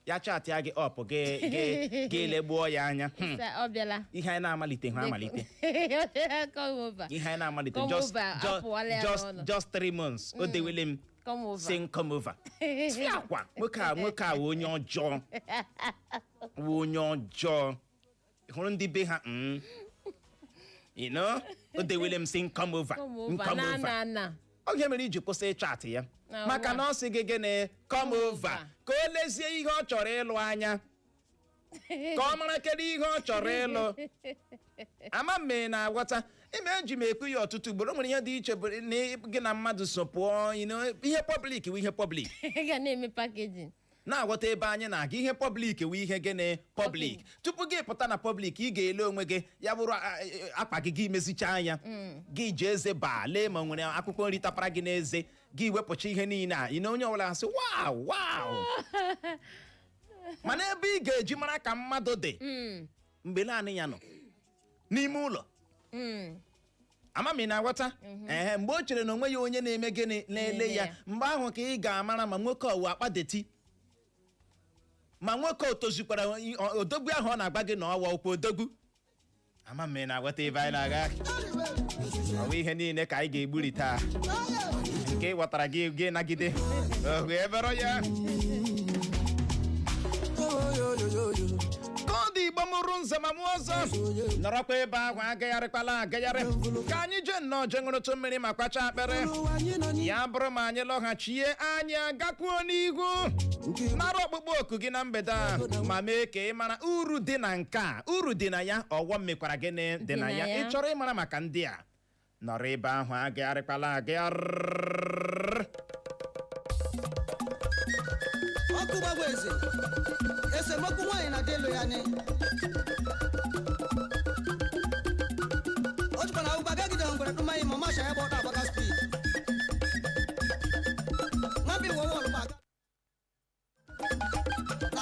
[SPEAKER 7] Ya chatịa gị up, gị legbuo ya anya.
[SPEAKER 8] Ọ bịala.
[SPEAKER 7] Ihe anyị na-amalite ha amalite.
[SPEAKER 8] Come over.
[SPEAKER 7] Ihe anyị na-amalite
[SPEAKER 8] Come
[SPEAKER 7] just
[SPEAKER 8] over,
[SPEAKER 7] just
[SPEAKER 8] apụọla ya
[SPEAKER 7] just
[SPEAKER 8] n'ụlọ.
[SPEAKER 7] just 3 months, o dewele m
[SPEAKER 8] Come over.
[SPEAKER 7] si come over. Tụọ akwa nwoke a, nwoke a wụ onye ọjọọ, wụ onye ọjọọ. Hụrụ ndị be ha, o dewele m si come over.
[SPEAKER 8] Come over.
[SPEAKER 7] Come
[SPEAKER 8] Na
[SPEAKER 7] over.
[SPEAKER 8] na na.
[SPEAKER 7] Oge mere iji kwụsị ịchat ya
[SPEAKER 8] Na
[SPEAKER 7] maka
[SPEAKER 8] ụwa.
[SPEAKER 7] na ọ sị gị gịnị? Come over.
[SPEAKER 8] Over.
[SPEAKER 7] Ka o lezie ihe ọ chọrọ ịlụ anya, ka ọ mara kedu ihe ọ chọrọ ịlụ. Ama m ị na-aghọta. Ime eji m ekwu ya ọtụtụ ugboro, o nwere ihe dị iche bụ na gị na mmadụ so pụọ, ihe public wụ ihe public.
[SPEAKER 8] Ị ga na-eme packaging.
[SPEAKER 7] Na-aghọta ebe anyị na-aga? Ihe public wụ ihe gịnị? Public. Tupu gị pụta na public, ị ga-ele onwe gị, ya bụrụ akpa gị, gị mezichaa ya, gị ji eze baa lee ma o nwere akwụkwọ nri tapara gị n'eze, gị wepụcha ihe niile a ị na onye ọbụla asị, "Wow, wow." Mana ebe ị ga-eji mara ka mmadụ dị, mgbe naanị ya nọ n'ime ụlọ. Ama m ị na-aghọta? Ehe, mgbe o chere na onwe ya onye na-eme gịnị, na-ele
[SPEAKER 8] Na-ele
[SPEAKER 7] ya,
[SPEAKER 8] ya.
[SPEAKER 7] mgbe ahụ ka ị ga-amara ma nwoke ọwụ akpa dirty, ma nwoke o tozukwara odogwu ahụ ọ na-agba gị na ọwa ụkwụ odogwu. Ama m ị na-aghọta ebe anyị na-aga? Ọwa ihe niile ka anyị ga-egburi taa. Nke ị ghọtara, gị gị nagide ohu ebere ya. Ka ọ dị, Igbo mụrụ nze ma mụọ ọzọ, nọrọkwa ebe ahụ, agagharịkwala agagharị. Ka anyị jee nnọọ jee ṅụrụtụ mmiri ma kwacha akpịrị. Ya bụrụ ma anyị lọghachie, anyị agakwuo n'ihu nara ọkpụkpọ oku gị na mgbede a, ma mee ka ị mara uru dị na nke a, uru dị na ya, ọghọm mekwara gịnị dị na ya. Ị chọrọ ịmara maka ndị a, nọrọ ebe ahụ, agagharịkwala agagharị.
[SPEAKER 12] Ọkụ gbagwa eze, esemokwu nwaanyị na di elu ya ni o jikwa na ụba gagide ngwere dụmaghị ma ọmasha ya gba ọtọ agbaka speed nwabi wọwọ ọlụgba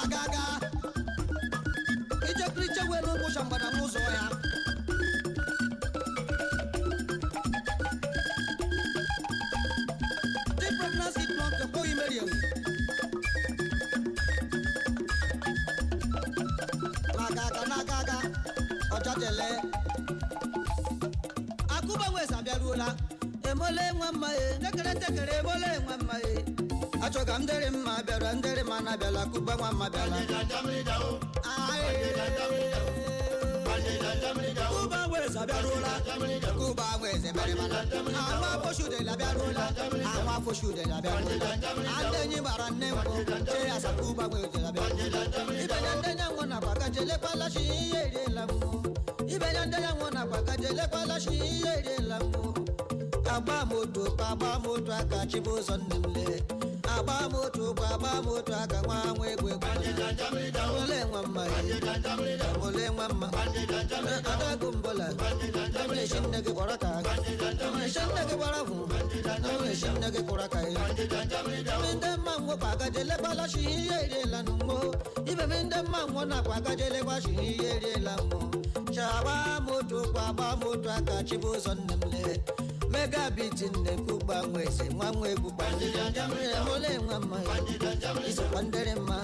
[SPEAKER 12] aga aga ichekiri ichegwu elu ụkwụcha mgbada n'ụzọ ya. Dị pregnancy plọg ekweghị meri enwe na-aga aga na-aga aga ọjajele akụba nweze abịaruola emole nwa mma e nekere ntekere emole nwa mma e achọga m dịrị mma bịara ndịrị mma na abịala kụba nwa mma bịala. Aye. Kụba nweze abịaruola, kụba nweze mere mana àwọn afọṣudẹ abịaruola, àwọn afọṣudẹ abịaruola ndị enyi gbara nne mbụ che asa kụba nweze abịaruola ibenye ndị nye nwụ nakwa kajelekwala shi ihe eriela mmụ ibenye ndị nye nwụ nakwa kajelekwala shi ihe eriela mmụ agba moto agba moto aka chibụzọ nne m lee agba moto ụgbọ agba moto aka nwa nwa egwu egwu ole nwa mma ole nwa mma adagu mbọla eshi nne gị gbọrọ ka eshi nne gị gbara vụ eshi nne gị kụrụ aka ya ndị mma nwụ kwa agajelekwala shi ihe eriela n'ugbo ibe ndị mma nwụ nakwa agajelekwa shi ihe eriela mmụ chagba moto kwa agba moto aka chibụzọ nne m lee mega biti nne kugba nwa eze nwa nwa egwu ole nwa mma isokwa ndịrị mma.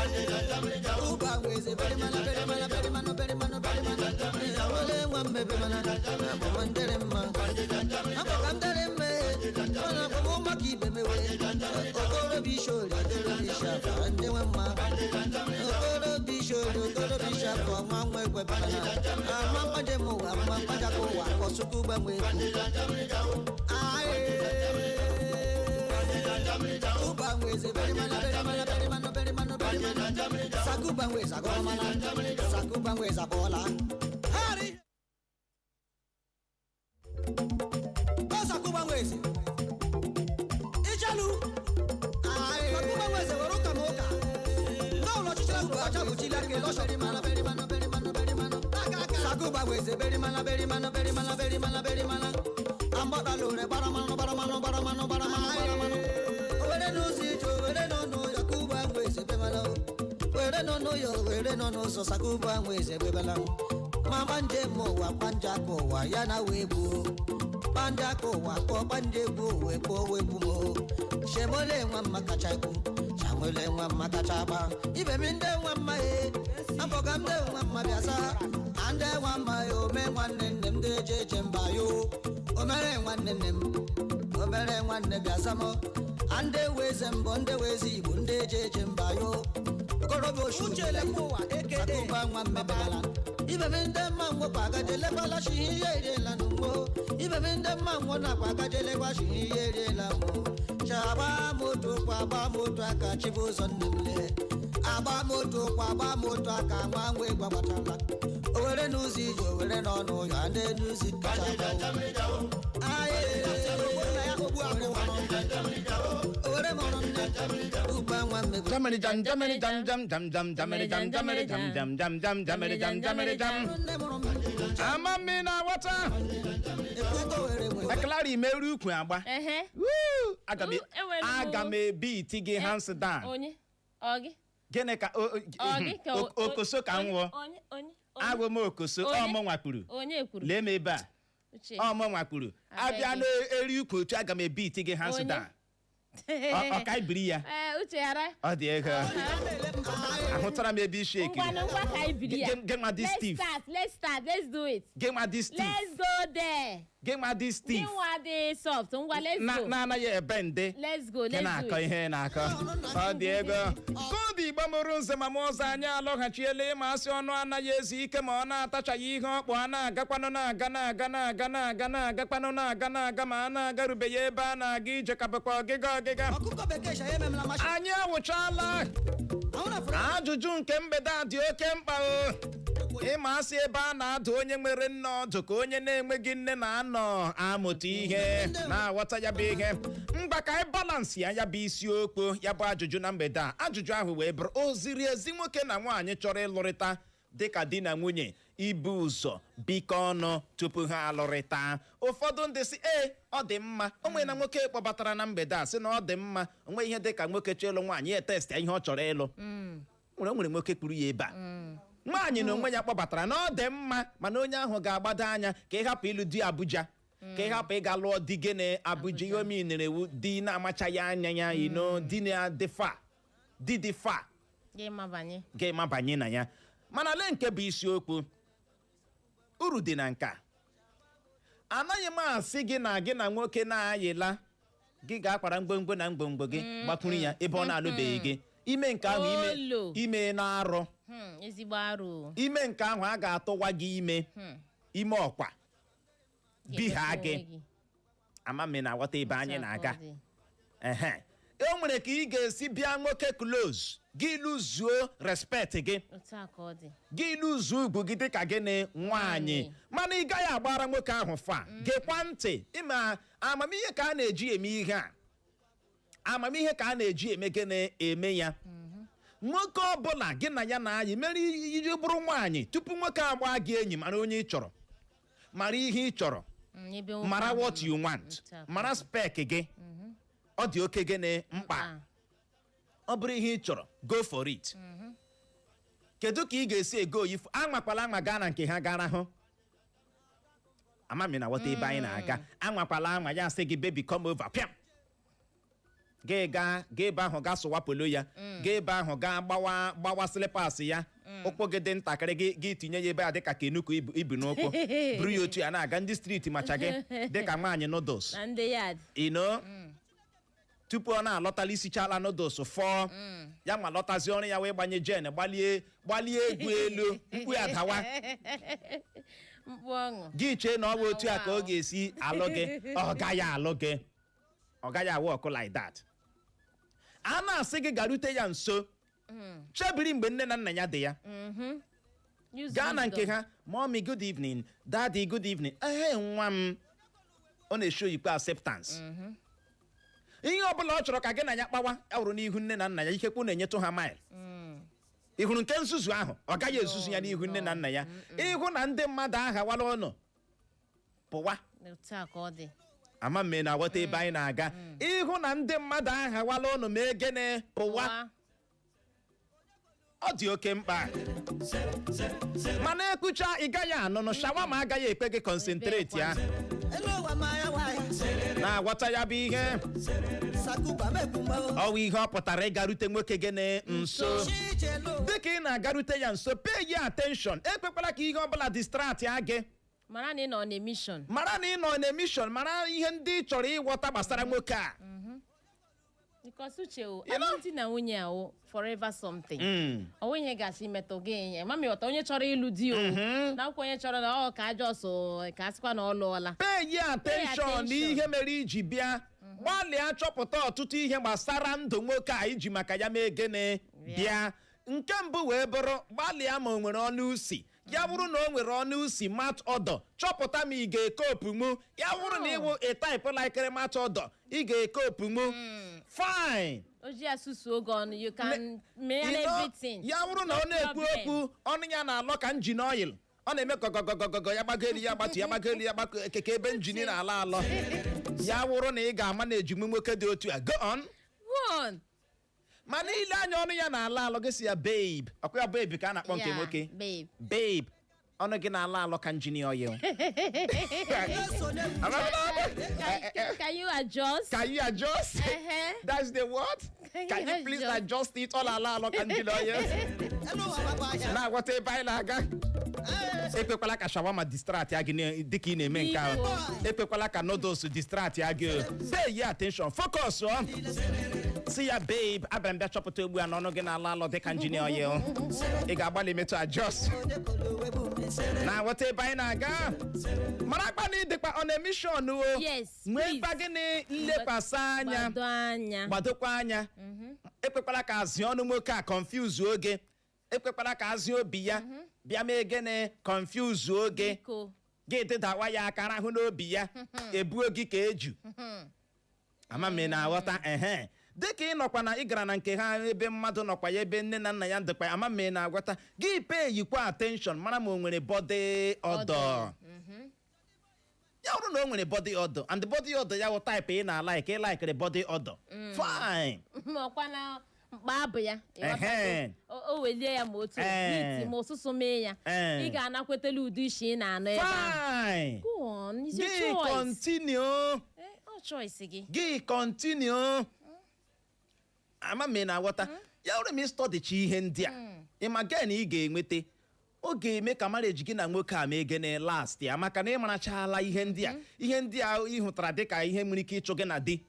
[SPEAKER 12] Ụba nwa eze bere mana bere mana bere mana bere mana bere mana ole nwa mmebe mana abụm ndịrị mma abụka ndịrị mma mana abụm maka ibe mewe okorobishori okorobishafa ndị nwe mma okorobishori okorobishafa nwa nwa egwe mana ama mkpaje m ụwa ama mkpajaka ụwa kọsụkwu gbanwe egwu. Ụba nwa eze bere mana bere mana bere mana bere mana bere mana sakuba nwa eze agọrọ mana sakuba nwa eze abọọla hari ọsakuba nwa eze ichelu sakuba nwa eze were ụka ma ụka ndị ụlọ ọchịchị kwuru ọcha bụ chila ke lọshọrị mana bere mana bere mana bere mana sakuba nwa eze bere mana bere mana bere mana bere mana bere mana amgbata lore gbara mmanụ gbara mmanụ gbara mmanụ gbara mmanụ gbara mmanụ were n'ụzọ ije were n'ọnụ ya kuba nwa eze bemala were n'ọnụ ya were n'ọnụ ụzọ sakuba nwa eze bebala. Ma gbanje m ụwa, gbanje aka ụwa ya na wee gbuo, gbanje aka ụwa kpọọ, gbanje egwu wee kpọọ, wee gbu m. Shemole nwa mma kacha ekwu, shamole nwa mma kacha agba ibe m, ndị nwa mma e abọga m, ndị nwa mma bịa saa a, ndị nwa mma e ome nwanne nne m, ndị eje eje mba yo, omere nwanne nne m, omere nwanne bịa samọ a, ndị weze mbọ, ndị weze Igbo, ndị eje eje mba yo, okorobịa osu akụba nwa mmebegala ibe m, ndị mma nwokwa agaje lekwala shi ihe eriela n'ugbo ibe m, ndị mma nwo nakwa agaje lekwa shi ihe eriela mụ agba moto kwa, agba moto aka Chibụzọ nne m lee, agba moto kwa, agba moto aka nwa nwa egwu agbatala owere n'ụzọ ije, owere n'ọnụ ụlọ a na-enuzi kacha. Owere mụrụ nne ụgba nwa mmebe.
[SPEAKER 7] Jamani jam jamani jam jam jam jam jamani jam jamani jam jam jam jam jamani jam jamani jam.
[SPEAKER 12] Nne mụrụ m.
[SPEAKER 7] Ama m na aghọta.
[SPEAKER 12] Ekwugo were nwe.
[SPEAKER 7] Eklara imeru ukwu agba.
[SPEAKER 8] Ehe.
[SPEAKER 7] Woo! Aga m
[SPEAKER 8] Enwere m-
[SPEAKER 7] aga m ebi iti gị hands down.
[SPEAKER 8] Onye ọ gị?
[SPEAKER 7] Gịnị ka
[SPEAKER 8] Ọ gị ka
[SPEAKER 7] okoso ka m wụọ?
[SPEAKER 8] Onye, onye, onye?
[SPEAKER 7] Agwụ m okoso.
[SPEAKER 8] Onye?
[SPEAKER 7] Ọmụ nwakwuru.
[SPEAKER 8] Onye kwuru?
[SPEAKER 7] Lee m ebe a.
[SPEAKER 8] Uche.
[SPEAKER 7] Ọmụ nwakwuru abịa
[SPEAKER 8] Abeg.
[SPEAKER 7] na-eri ukwu otu, aga m ebi iti gị hands
[SPEAKER 8] Onye?
[SPEAKER 7] down. Ọ ka ibiri ya.
[SPEAKER 8] Ee, Uche, ghara.
[SPEAKER 7] Ọ dị ego, ahụtara m ebe isi ekiri.
[SPEAKER 8] Ngwanụ, ngwa, ka anyị biri ya.
[SPEAKER 7] Gị nwa dị
[SPEAKER 8] Let's
[SPEAKER 7] Steve.
[SPEAKER 8] start, let's start, let's do it.
[SPEAKER 7] Gị nwa dị Steve.
[SPEAKER 8] Let's go there.
[SPEAKER 7] Gị nwa dị
[SPEAKER 8] Gị
[SPEAKER 7] Steve.
[SPEAKER 8] nwa dị soft, ngwa, let's
[SPEAKER 7] Na
[SPEAKER 8] go.
[SPEAKER 7] na-anaghị ebe nde.
[SPEAKER 8] Let's go.
[SPEAKER 7] Gị
[SPEAKER 8] Let's do
[SPEAKER 7] na-akọ
[SPEAKER 8] it.
[SPEAKER 7] ihe na-akọ, ọ dị ego koodu Igbo mụrụ nze ma m ọzọ. Anyị alọghachiela. Ịma asị ọnụ anaghị ezu ike ma ọ na-atachaghị ihe ọkpụ, a na-agakwanụ, na-aga, na-aga, na-aga, na-aga, na-agakwanụ, na-aga, na-aga, ma a na-agarubeghị ebe a na-aga ije, ka bụkwa ọgịga ọgịga.
[SPEAKER 12] Ọkụkọ bekee shaya ememela masị.
[SPEAKER 7] Anyị awụchala.
[SPEAKER 12] Ahụ na fụrụ.
[SPEAKER 7] Ajụjụ nke mgbede a dị oke mkpa o. Ịma asị ebe a na-adụ onye nwere nne ọdụ ka onye na-enweghị nne na-anọ amụta ihe, na-aghọta ya bụ ihe. Mgba ka anyị balance ya, ya bụ isiokwu, ya bụ ajụjụ na mgbede a. Ajụjụ ahụ wee bụrụ: o ziri ezi nwoke na nwaanyị chọrọ ịlụrịta dịka di na nwunye ibu ụzọ bikọ ọnụ tupu ha alụrịta? Ụfọdụ ndị si ee, ọ dị mma. O nwere na nwoke kpọbatara na mgbede a sị na ọ dị mma, onwe ihe dịka nwoke chọọ ịlụ nwaanyị, ya test ihe ọ chọrọ ịlụ. Nwere o nwere nwoke kwuru ya ebe a. Nwaanyị na onwe ya kpọbatara na ọ dị mma, mana onye ahụ ga-agbado anya ka ị hapụ ịlụ di Abuja, ka ị hapụ ịga lụọ di gị na Abuja. Ihe omenere wu di na-amachaghị anya ya ino, di na-adị fa, di dị fa.
[SPEAKER 8] Gị mabanye.
[SPEAKER 7] Ga-emabanye na ya. Mana lee nke bụ isiokwu, uru dị na nke a. Anaghị m asị gị na gị na nwoke na-ayịla, gị ga-akwara mgbomgbo na mgbomgbo gị gbakwuru ya ebe ọ na-alụbeghị gị. Ime nke ahụ, ime
[SPEAKER 8] Olo.
[SPEAKER 7] ime na-arụ.
[SPEAKER 8] Ezigbo arụ.
[SPEAKER 7] Ime nke ahụ, a ga-atụwa gị ime, ime ọkwa biha
[SPEAKER 8] Ga-emepe
[SPEAKER 7] gị.
[SPEAKER 8] onwe gị.
[SPEAKER 7] Ama m na aghọta ebe anyị
[SPEAKER 8] Otu a ka
[SPEAKER 7] na-aga.
[SPEAKER 8] ọ dị.
[SPEAKER 7] Ehe, e nwere ka ị ga-esi bịa nwoke close, gị luzuo respect gị.
[SPEAKER 8] Otu a ka ọ dị.
[SPEAKER 7] Gị luzuo ugwu gị dịka gịnị, nwaanyị.
[SPEAKER 8] Nwaanyị.
[SPEAKER 7] Mana ị gaghị agbara nwoke ahụ fa. Gekwa ntị, ịma amamihe ka a na-eji eme ihe a, amamihe ka a na-eji eme gịnị, eme ya. Nwoke ọbụla gị na ya na-ayị mere iji bụrụ nwaanyị, tupu nwoke agba gị enyi, mara onye ị chọrọ, mara ihe ị chọrọ.
[SPEAKER 8] Ebe nwoke
[SPEAKER 7] Mara
[SPEAKER 8] ahụ
[SPEAKER 7] what
[SPEAKER 8] nọ.
[SPEAKER 7] you want.
[SPEAKER 8] Otu a ka
[SPEAKER 7] Mara
[SPEAKER 8] ọ dị.
[SPEAKER 7] spec gị. Ọ dị oke gịnị mkpa. Ọ bụrụ ihe ị chọrọ, go for it. Kedu ka ị ga-esi ego oyifu? Anwakwala anwa gaa na nke ha gara hụ. Amami na ghọta ebe anyị na-aga. Anwakwala anwa ya sị gị, "Baby, come over," pịam, gị gaa gaa ebe ahụ, gaa sụwa polo ya, gaa ebe ahụ gaa gbawa gbawa slippers ya. Ụkwụ gị dị ntakịrị, gị gị tinye ya ebe a dịka kenuku ibu ibu n'ụkwụ, buru ya otu ya na-aga ndị street, macha gị dịka nwaanyị noodles.
[SPEAKER 8] Na ndị yard.
[SPEAKER 7] Ino tupu ọ na-alọtala, isichala noodles fọọ ya, ma lọtazi ọrụ ya wee gbanye gen, gbalie gbalie egwu elu, mkpu adawa.
[SPEAKER 8] Mkpu ọṅụ.
[SPEAKER 7] Gị chee na ọ bụ otu a ka ọ ga-esi alụ gị. Ọ gaghị alụ gị, ọ gaghị awụ ọkụ like that. A na-asị gị garute ya nso, chebiri mgbe nne na nna ya dị ya.
[SPEAKER 8] Use
[SPEAKER 7] Gaa na nke
[SPEAKER 8] wisdom.
[SPEAKER 7] ha: "Mommy, good evening. Daddy, good evening. Ehe, nwa m." Ọ na-esho ikpe acceptance. Ihe ọbụla ọ chọrọ ka gị na ya kpawa, ya wụrụ n'ihu nne na nna ya, ikekwe na-enyetụ ha mile. Ị hụrụ nke nzuzu ahụ, ọ gaghị ezuzu ya n'ihu nne na nna ya. Ịhụ na ndị mmadụ aghawala ọnụ, pụwa.
[SPEAKER 8] Otu a ka ọ dị.
[SPEAKER 7] Ama mme na aghọta ebe anyị na-aga. Ịhụ na ndị mmadụ aghawala ọnụ, ma egene, pụwa.
[SPEAKER 8] Pụwa.
[SPEAKER 7] Ọ dị oke mkpa, mana ekwucha, ị gaghị anụnụ. Shawarma agaghị ekwe gị concentrate ya.
[SPEAKER 12] Elu ụwa mara nwanyị.
[SPEAKER 7] Na-aghọta ya bụ ihe.
[SPEAKER 12] Sakuba mekwu mmanwụ.
[SPEAKER 7] Ọwụ ihe ọ pụtara ịgarute nwoke gị nso.
[SPEAKER 12] Chiche n'ụwa.
[SPEAKER 7] Dịka ị na-agarute ya nso, pay ya attention. Ekwekwala ka ihe ọbụla distract ya gị.
[SPEAKER 8] Mara na ị nọ na mission.
[SPEAKER 7] Mara na ị nọ na mission. Mara ihe ndị ị chọrọ ịghọta gbasara nwoke a.
[SPEAKER 8] Because, Uche o,
[SPEAKER 7] You know?
[SPEAKER 8] alụmdi na nwunye a o forever something. Ọ nweghị ihe gasị imetụ gị ihe mami ghọta onye chọrọ ịlụ di o nakwa onye chọrọ na ọ ka ajọ so ka a sịkwa na ọ lụọla.
[SPEAKER 7] Pay ya attention.
[SPEAKER 8] Attention.
[SPEAKER 7] N'ihe mere iji bịa, gbalịa chọpụta ọtụtụ ihe gbasara ndụ nwoke a iji maka ya mee gịnị bịa. Nke mbụ wee bụrụ, gbalịa ma o nwere ọnụ usi. Ya bụrụ na o nwere ọnụ usi, mouth odour, chọpụta ma ị ga-ekopu mụ. Ya bụrụ na ịwụ a type likere mouth odour, ị ga-ekopu mụ, fine.
[SPEAKER 8] O ji asụsụ oge ọnụ, you can mee
[SPEAKER 7] You know,
[SPEAKER 8] everything.
[SPEAKER 7] Ya bụrụ na ọ na-ekwu
[SPEAKER 8] Problem.
[SPEAKER 7] okwu, ọnụ ya na-alọ ka engine oil, ọ na-eme gọgọgọgọgọ, ya gbago elu, ya gbatu, ya gbago elu, ya gbago, keke ebe engine na-alọ alọ. Ya wụrụ na ị ga-ama na ejimụ nwoke dị otu a, go on.
[SPEAKER 8] One.
[SPEAKER 7] Mana ile anya, ọnụ ya na-alọ alọ, gị si ya, "Babe." Ọkwa ya babe ka a na-akpọ nke
[SPEAKER 8] Yeah,
[SPEAKER 7] nwoke?
[SPEAKER 8] Babe.
[SPEAKER 7] "Babe, ọnụ gị na-alọ alọ ka engine oil."
[SPEAKER 8] Can you adjust?
[SPEAKER 7] Can you adjust?
[SPEAKER 8] Uh-huh.
[SPEAKER 7] That's the word. Can you please adjust it? Ọ na-alọ alọ ka engine oil.
[SPEAKER 12] Elu ụwa gbakwa anya.
[SPEAKER 7] Na-aghọta ebe anyị na-aga? Ekwekwala ka shawarma distract ya gị dịka ị na-eme nke ahụ. Ekwekwala ka noodles distract ya gị. Pay ya attention, focus ọ si ya, "Babe, abịara m bịa chọpụta ugbu a n'ọnụ gị na-alọ alọ dịka engine oil. Ị ga-agbalị metụ adjust." Na-aghọta ebe anyị na-aga? Mara akpa na ịdịkwa on a mission o.
[SPEAKER 8] Yes,
[SPEAKER 7] Nwee
[SPEAKER 8] please.
[SPEAKER 7] mkpa gịnị? Nlekwasị anya.
[SPEAKER 8] Gbado anya.
[SPEAKER 7] Gbadokwa anya. Ekwekwala ka azị ọnụ nwoke a confuse oge. Ekwekwala ka azị obi ya bịa mee gịnị? Confuse oge.
[SPEAKER 8] Biko.
[SPEAKER 7] Gị dịdawa ya aka rahụ n'obi ya, ebuo gị ka eju. Ama m ị na-aghọta. Ehe, dịka ị nọkwa na ị gara na nke ha, ebe mmadụ nọkwa ya, ebe nne na nna ya dịkwa ya, ama m ị na-aghọta? Gị pay yikwa attention, mara ma o nwere body odour. Ya bụrụ na o nwere body odour, and body odour ya wụ type ị na-alike, ị likere body odour, fine.
[SPEAKER 8] Ma ọkwa na mkpa abụ ya, ịghọtago?
[SPEAKER 7] Ehe.
[SPEAKER 8] O welie ya ma otu iti ma ụsụsụ mee ya, ị ga-anakwetela ụdị isi ị na-anụ ebe ahụ.
[SPEAKER 7] Fine.
[SPEAKER 8] Go on, it's your
[SPEAKER 7] Gị
[SPEAKER 8] choice.
[SPEAKER 7] continue.
[SPEAKER 8] Eh, ọ choice gị.
[SPEAKER 7] Gị continue. Ama m ị na-aghọta? Ya bụrụ ma ị studycha ihe ndị a, ị ma gain ị ga-enweta, ọ ga-eme ka marriage gị na nwoke a mee gịnị? Last ya, maka na ị marachala ihe ndị a, ihe ndị a ị hụtara dịka ihe nwere ike ịchụ gị na di.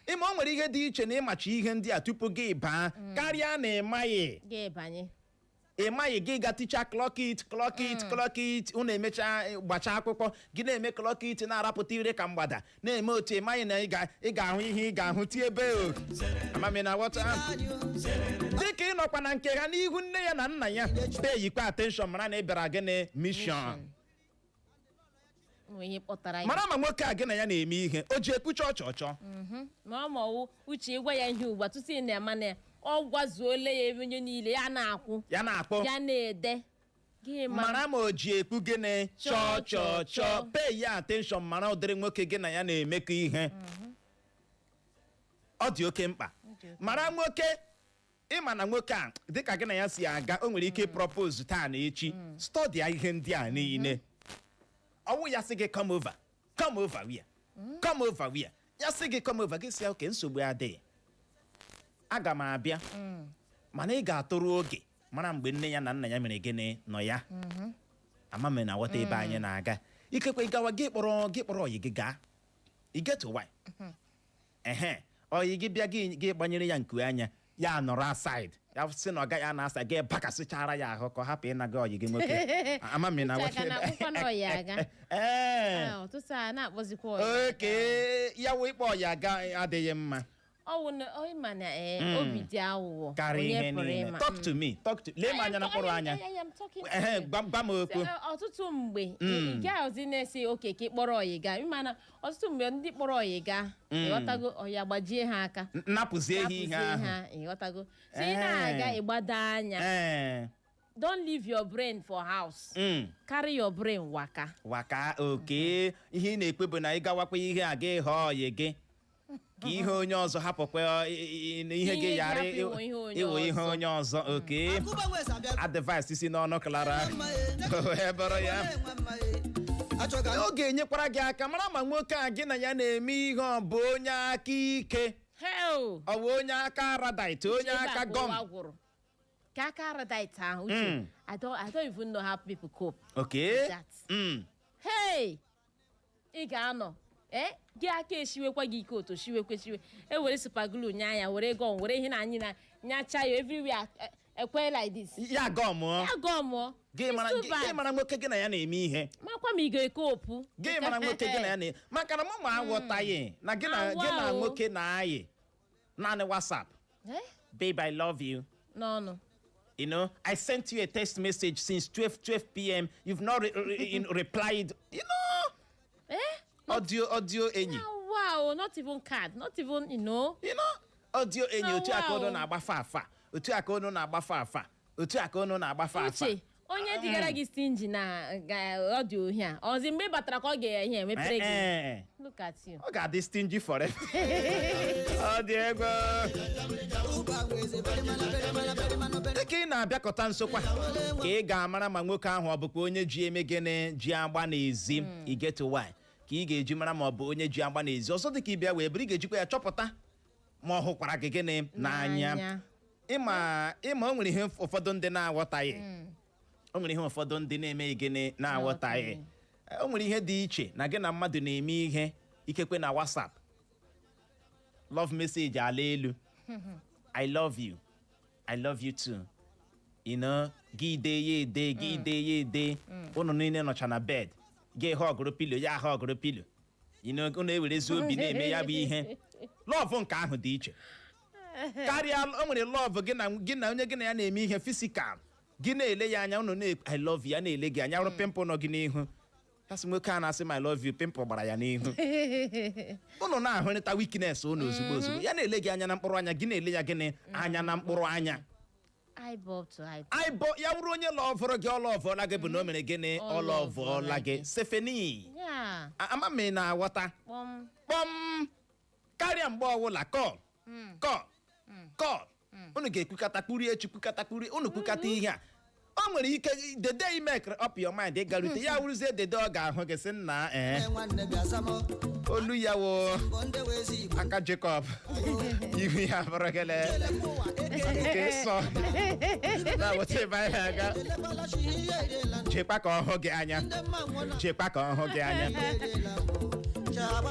[SPEAKER 7] Ịma o nwere ihe dị iche na ịmachi ihe ndị a tupu gị baa karịa na ị maghị.
[SPEAKER 8] Gị banye.
[SPEAKER 7] Ị maghị, gị ga ticha clock it, clock it, clock it. Unu emecha gbachaa akwụkwọ, gị na-eme clock it, na-arapụta ire ka mgbada, na-eme otu ị maghị na ị ga-ahụ ihe ị ga-ahụ tie ebe o. Amami na ghọta? Dịka ị nọkwa na nke ha, n'ihu nne ya na nna ya, pay yikwa attention, mara na ị bịara gịnị? Mission.
[SPEAKER 8] Nwe ihe kpọtara ya.
[SPEAKER 7] Mara ma nwoke a gị na ya na-eme ihe o ji ekwucha ọchọ ọchọ.
[SPEAKER 8] Ma ọ ma ọwụ uche, ịgwa ya ihe ugbu a tutu ị na-ama na ya, ọ gwazuola ya ebe onye niile ya na-akwụ.
[SPEAKER 7] Ya na-akpọ.
[SPEAKER 8] Ya na-ede gị ma.
[SPEAKER 7] Mara ma o ji ekwu gịnị? Chọọ chọọ chọọ. Pay ya attention, mara ụdịrị nwoke gị na ya na-emekọ ihe. Ọ dị oke mkpa. Mara nwoke ịma na nwoke a, dịka gị na ya si aga, o nwere ike propose taa na echi. Study ihe ndị a niile. Ọwụ ya sị gị, "Come over." Come over where? Come over where? Ya sị gị, "Come over," gị sị ya, "Oke, nsogbu adịghị, aga m abịa." Mana ị ga-atụrụ oge, mara mgbe nne ya na nna ya mere gịnị nọ ya. Ama m na ghọta ebe anyị na-aga. Ikekwe gawa, gị kpọrọ ọyị gị gaa. You get why? Ehe, ọyị gị bịa, gị gbanyere ya nku anya, ya nọrọ aside, ya sị na ọ gaghị ana asa gị, bakasịchara ya ahụ ka ọ hapụ ịnaga ọyị gị nwoke. Ama m na
[SPEAKER 8] Uche aka na akwụkwọ na ọyị aga.
[SPEAKER 7] Ee.
[SPEAKER 8] Ah, ọtụtụ a na-akpọzikwa ọyị.
[SPEAKER 7] Oke ya wụ ịkpọ ọyị aga adịghị mma.
[SPEAKER 8] Ọ wụ na ọ ịma na ee, obi dị aghụghọ.
[SPEAKER 7] Karịa
[SPEAKER 8] Onye
[SPEAKER 7] ihe
[SPEAKER 8] pụrụ
[SPEAKER 7] niile.
[SPEAKER 8] ịma?
[SPEAKER 7] Talk to me, talk to, lee m anya na mkpụrụ anya.
[SPEAKER 8] I am talking to
[SPEAKER 7] Ehe,
[SPEAKER 8] you.
[SPEAKER 7] gwa m okwu.
[SPEAKER 8] Ọtụtụ mgbe ị gaghịzi na-esi oke ka ị kpọrọ ọyị gaa, ịma na ọtụtụ mgbe ndị kpọrọ ọyị gaa, ịghọtago, ọyị agbajie ha aka.
[SPEAKER 7] Napụzie ha ihe
[SPEAKER 8] Napụzie
[SPEAKER 7] ahụ.
[SPEAKER 8] ha, ịghọtago? So ị na-aga, ịgbado anya. Don't leave your brain for house. Carry your brain waka.
[SPEAKER 7] Waka. Oke ihe ị na-ekwe bụ na ị gawakwa ihe a, gị họọ ọyị gị. Ka ihe onye ọzọ hapụkwa ihe gị
[SPEAKER 8] Ihe gị
[SPEAKER 7] ghara
[SPEAKER 8] hapụ ịwụ ihe onye
[SPEAKER 7] ịwụ ihe
[SPEAKER 8] ọzọ.
[SPEAKER 7] Onye ọzọ. Oke advice si n'ọnụ Clara wee bụrụ ya, ọ ga-enyekwara gị aka mara ma nwoke a gị na ya na-eme ihe, ọ bụ onye aka ike,
[SPEAKER 8] Hell!
[SPEAKER 7] ọ bụ onye aka aradite, onye
[SPEAKER 8] Ebe a
[SPEAKER 7] aka
[SPEAKER 8] ka
[SPEAKER 7] gọm.
[SPEAKER 8] ụwa gwụrụ. Ka aka aradite ahụ, Uche, I don't even know how people cope with that. Hey! Ị ga-anọ, eh, gị aka eshiwekwa gị ike, otu shiwekwe shiwe, ewere super glue nya ya, were gum, were ihe na anyị na nyacha ya everywhere, ekwe like this.
[SPEAKER 7] Ya gọmụọ.
[SPEAKER 8] Ya gọmụọ.
[SPEAKER 7] Gị mara,
[SPEAKER 8] It's too bad.
[SPEAKER 7] gị mara nwoke gị na ya na-eme ihe.
[SPEAKER 8] Makwa ma ị ga-ekopu.
[SPEAKER 7] Gị mara nwoke gị na ya na, maka na mụ ma aghọtaghị na gị na gị na
[SPEAKER 8] Awa o.
[SPEAKER 7] nwoke na-ayị naanị WhatsApp.
[SPEAKER 8] Eh?
[SPEAKER 7] "Babe, I love you."
[SPEAKER 8] N'ọnụ.
[SPEAKER 7] "I sent you a text message since 12 12 p.m. You've not replied."
[SPEAKER 8] Eh?
[SPEAKER 7] Audio enyi.
[SPEAKER 8] Wow, not even card, not even.
[SPEAKER 7] Audio enyi, otu aka
[SPEAKER 8] Wow.
[SPEAKER 7] unu na-agbafa afa, otu aka unu na-agbafa afa, otu aka unu na-agbafa afa.
[SPEAKER 8] Uche, onye digara gị stingy na ọ dị ohi a, ọzi mgbe ị batara ka ọ ga-ehe emepere gị.
[SPEAKER 7] Eh, eh.
[SPEAKER 8] Look at you.
[SPEAKER 7] Ọ ga-adị stingy forever. Ọ dị egwu. Dịka ị na-abịakọta nsokwa ka ị ga-amara ma nwoke ahụ ọ bụkwa onye ji eme gịnị, ji agba n'ezi. I get why? Ka ị ga-eji mara ma ọ bụ onye ji agba n'ezi. Ọzọ dịka ịbịa wee bụrụ, ị ga-ejikwa ya chọpụta ma ọ hụkwara gị gịnị n'anya.
[SPEAKER 8] N'anya.
[SPEAKER 7] Ịma o nwere ihe ụfọdụ ndị na-aghọtaghị, o nwere ihe ụfọdụ ndị na-emeghị gịnị, na-aghọtaghị. O nwere ihe dị iche na gị na mmadụ na-eme ihe, ikekwe na WhatsApp, love message ala elu, "I love you, I love you too," gị dee ya ede, gị dee ya ede, unu niile nọcha na bed, gị họgụrụ pillow ya, họgụrụ pillow, unu ewerezi obi na-eme ya bụ ihe. Love nke ahụ dị iche karịa o nwere love gị na onye gị na ya na-eme ihe physical, gị na-ele ya anya, unu na "I love you," ya na-ele gị anya, rụ pimple nọ gị n'ihu. Asị nwoke a na-asị m "I love you," pimple gbara ya n'ihu. Unu na-ahụrịta weakness unu ozugbo ozugbo. Ya na-ele gị anya na mkpụrụ anya, gị na-ele ya gịnị, anya na mkpụrụ anya.
[SPEAKER 8] Eyeball to eyeball.
[SPEAKER 7] Eyeball ya wụrụ onye lọvụrụ gị, ọ lọvụọla gị, bụ na o mere gịnị? Ọ lọvụọla gị, c'est fini. Ama m ị na-aghọta.
[SPEAKER 8] Kpọm.
[SPEAKER 7] Kpọm. Karịa mgbe ọbụla call, call, call, unu ga-ekwukọta kpuri echi, kwukọta kpuri, unu kwukọta ihe a. O nwere ike the day you make up your mind ịgarute ya, wụrụzie the day ọ ga-ahụ gị, sị nna, ee, olu ya wo aka Jacob, ihu ya bụrụ gịnị nke sọ na weta ebe anyị aga. Chekwa ka ọ hụ gị anya, chekwa ka ọ hụ gị anya,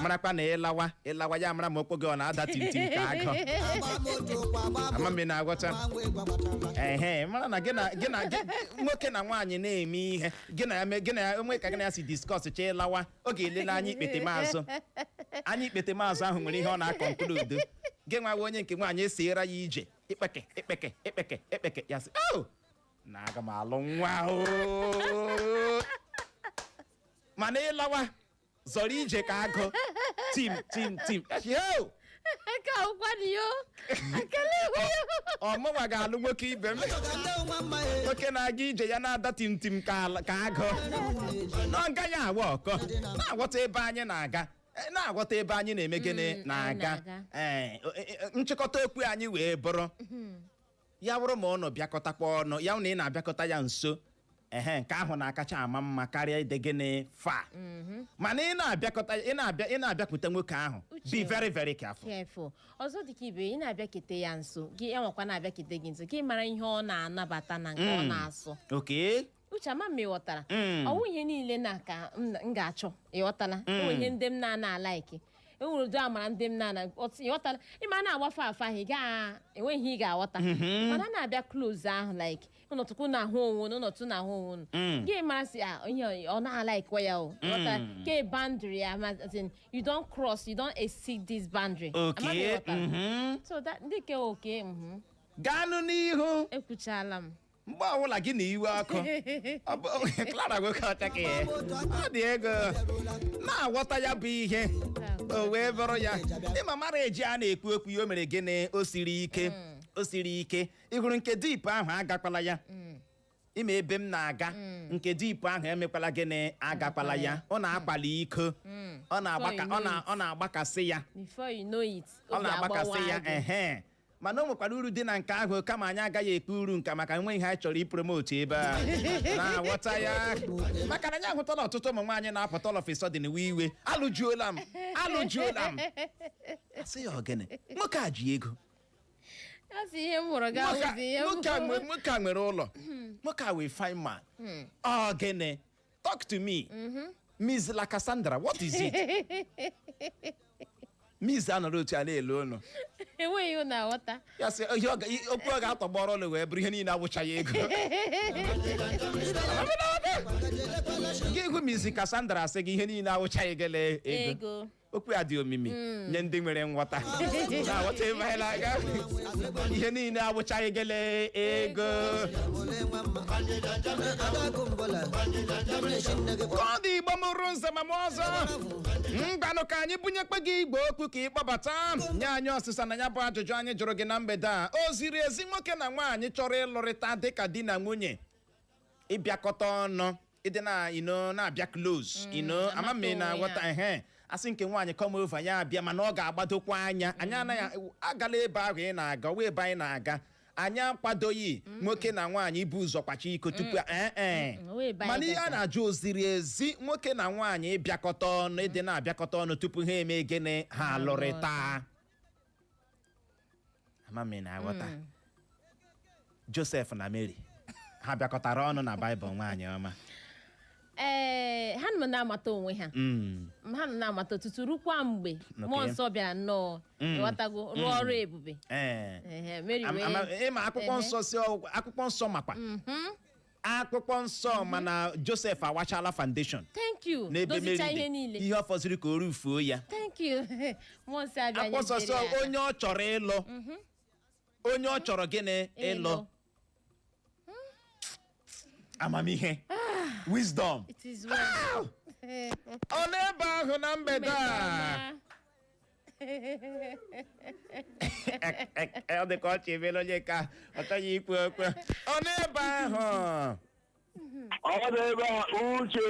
[SPEAKER 7] marakwa na ịlawa ịlawa, ya mara ma okpo gị ọ na-ada tintin ka agụ. Ama m ị na-aghọta. Ehe, mara na gị na nwoke na nwaanyị na-eme ihe, gị na ya gị na ya onwe ka gị na ya si discuss, chee ịlawa, ọ ga-elele anya ikpete maazụ. Anya ikpete maazụ ahụ nwere ihe ọ na-aconclude. Gị nwawa onye nke nwaanyị esiera ya ije ikpeke ikpeke ikpeke ikpeke, ya sị, "Oh, na aga m alụ nwa o." Mana ịlawa zọrọ ije ka agụ, tim tim tim. Yo!
[SPEAKER 8] Ka ụkwanụ akele.
[SPEAKER 7] Ọmụnwa ga-alụ nwoke ibe m, nwoke na-aga ije ya na-ada tim tim ka agụ na ọ gaghị awa ọkọ na-aghọta ebe anyị na-aga, na-aghọta ebe anyị na-eme gịnị, na-aga.
[SPEAKER 8] Na-aga.
[SPEAKER 7] Ee, nchịkọta okwu anyị wee bụrụ, ya bụrụ ma ụnụ bịakọtakwa ọnụ, ya na ị na-abịakọta ya nso, ehe, nke ahụ na-akacha ama mma karịa ide gịnị fa. Mana ị na-abịakọta, ị na-abịa, ị na-abịakwute nwoke ahụ, be
[SPEAKER 8] Uche.
[SPEAKER 7] very very careful.
[SPEAKER 8] Careful. Ọzọ dịka ibe, ị na-abịakete ya nso, gị enwekwa na-abịakete gị nso, gị mara ihe ọ na-anabata na nke ọ na-asụ. Uche, ama m ịghọtara. Ọwụ ihe niile na ka m ga-achọ, ịghọtala? Enwe ihe ndị m na-ana alike, enwere ụdị amara ndị m na-ana, ịghọtala? Ịma na-agbafe afa ahụ, ị gaghị enwe ihe ị ga-aghọta. Mana a na-abịa close ahụ, like ụnọtụkwu na-ahụ onwe unu, ụnọtụ na-ahụ onwe unu, gị mara sị ah, ihe ọ na-alaikwa ya o, ịghọtala? Ke boundary ya, as in, you don't cross, you don't exceed this boundary. Ama m ịghọtara? So that ndị ke oke.
[SPEAKER 7] Gaanụ n'ihu.
[SPEAKER 8] Ekwuchala m.
[SPEAKER 7] Mgbe ọbụla gị na iwe ọkụ, ọ bụ Clara nwoke ọcha ka ya ọ dị ego na-aghọta ya bụ ihe o wee bụrụ ya. Ịma mara eji a na-ekwu okwu ya, o mere gịnị, o siri ike, o siri ike. Ị hụrụ nke deep ahụ, agakwala ya. Ịma ebe m na-aga, nke deep ahụ emekwala gịnị, agakwala ya. Ọ na-akpali iko, ọ na-agbaka, ọ na-agbakasị ya.
[SPEAKER 8] Before you know it,
[SPEAKER 7] ọ
[SPEAKER 8] obi
[SPEAKER 7] na-agbakasị
[SPEAKER 8] agbawa
[SPEAKER 7] ya.
[SPEAKER 8] gị.
[SPEAKER 7] Ehe, mana o nwekwara uru dị na nke ahụ, kama anyị agaghị ekpe uru nka maka nwe ihe anyị chọrọ ipromote ebe a na-aghọta ya, maka na anyị ahụtala ọtụtụ ụmụ nwaanyị na-apụta all of a sudden iwe iwe, "Alụjuola m, alụjuola m." Asị ya, "Ogene nwoke a ji ego?"
[SPEAKER 8] A sị ihe m hụrụ gị
[SPEAKER 7] Nwoke
[SPEAKER 8] ahụzi ihe m
[SPEAKER 7] nwoke a
[SPEAKER 8] hụrụ.
[SPEAKER 7] Nwoke a nwere ụlọ, nwoke a wee fine man. Ọ gịnị? Talk to me, Miss La Cassandra, what is it? Miss anọrọ otu a na-ele ụlọ.
[SPEAKER 8] Enweghị ihe na-aghọta.
[SPEAKER 7] Ya sị ihe okwu ọ ga-atọgbọrọ ụlọ wee bụrụ ihe niile awụchaghị ego gị. Hụ Miss Cassandra, sị gị ihe niile awụchaghị gịlị ego.
[SPEAKER 8] Ego.
[SPEAKER 7] Okwu ya dị omimi nye ndị nwere nghọta na-aghọta ebe anyị na-aga. Ihe niile awụchaghị gịlị ego. Ka ọ dị, Igbo mụrụ nze ma m ọzọ, mgbanụ ka anyị bunyekpe gị igbe okwu ka ị kpọbata nye anyị ọsịsa na ya bụ ajụjụ anyị jụrụ gị na mgbede a. O ziri ezi nwoke na nwaanyị chọrọ ịlụrịta dịka di na nwunye ịbịakọta ọnụ, ịdị na ino na-abịa close ino ama m ị na-aghọta? Ehe, asị nke nwaanyị come over, ya abịa, mana ọ ga-agbadokwa anya. Anyị anaghị agala ebe ahụ ị na-aga, ọwa ebe anyị na-aga. Anyị akwadoghị nwoke na nwaanyị ibu ụzọ kwacha iko tupu ee.
[SPEAKER 8] Mm, ebe anyị
[SPEAKER 7] Mana ihe a
[SPEAKER 8] gaga.
[SPEAKER 7] na-ajụ, o ziri ezi nwoke na nwaanyị ịbịakọta ọnụ, ịdị na-abịakọta ọnụ tupu ha eme gịnị, ha alụrịta? Ama m ị na-aghọta. Joseph na Mary, ha bịakọtara ọnụ na Baịbụl, nwaanyị ọma?
[SPEAKER 8] Ee, ha nọ na-amata onwe ha. Ha nọ na-amata tutu rukwa mgbe mmụọ nsọ bịara nnọọ, ịghọtago, rụọ ọrụ ebube. Ehe, Mary wee
[SPEAKER 7] Ịma akwụkwọ nsọ si akwụkwọ nsọ makwa akwụkwọ nsọ, mana Joseph awachala foundation
[SPEAKER 8] Thank you.
[SPEAKER 7] n'ebe Mary
[SPEAKER 8] Dozicha ihe
[SPEAKER 7] dị.
[SPEAKER 8] niile.
[SPEAKER 7] Ihe ọ fọziri ka o rufuo ya.
[SPEAKER 8] Thank you. Mmụọ nsọ abịa
[SPEAKER 7] Akwụkwọ nsọ si
[SPEAKER 8] nyezere ya aka.
[SPEAKER 7] onye ọ chọrọ ịlụ, onye ọ chọrọ gịnị, ịlụ. Amamihe, wisdom.
[SPEAKER 8] It is well.
[SPEAKER 7] Ọ n'ebe ahụ na mgbede a, ọ dị ka ọchị emela onye ka ọ chọghị ikwu okwu. Ọ n'ebe ahụ?
[SPEAKER 10] Ọ dị ebe a, Uche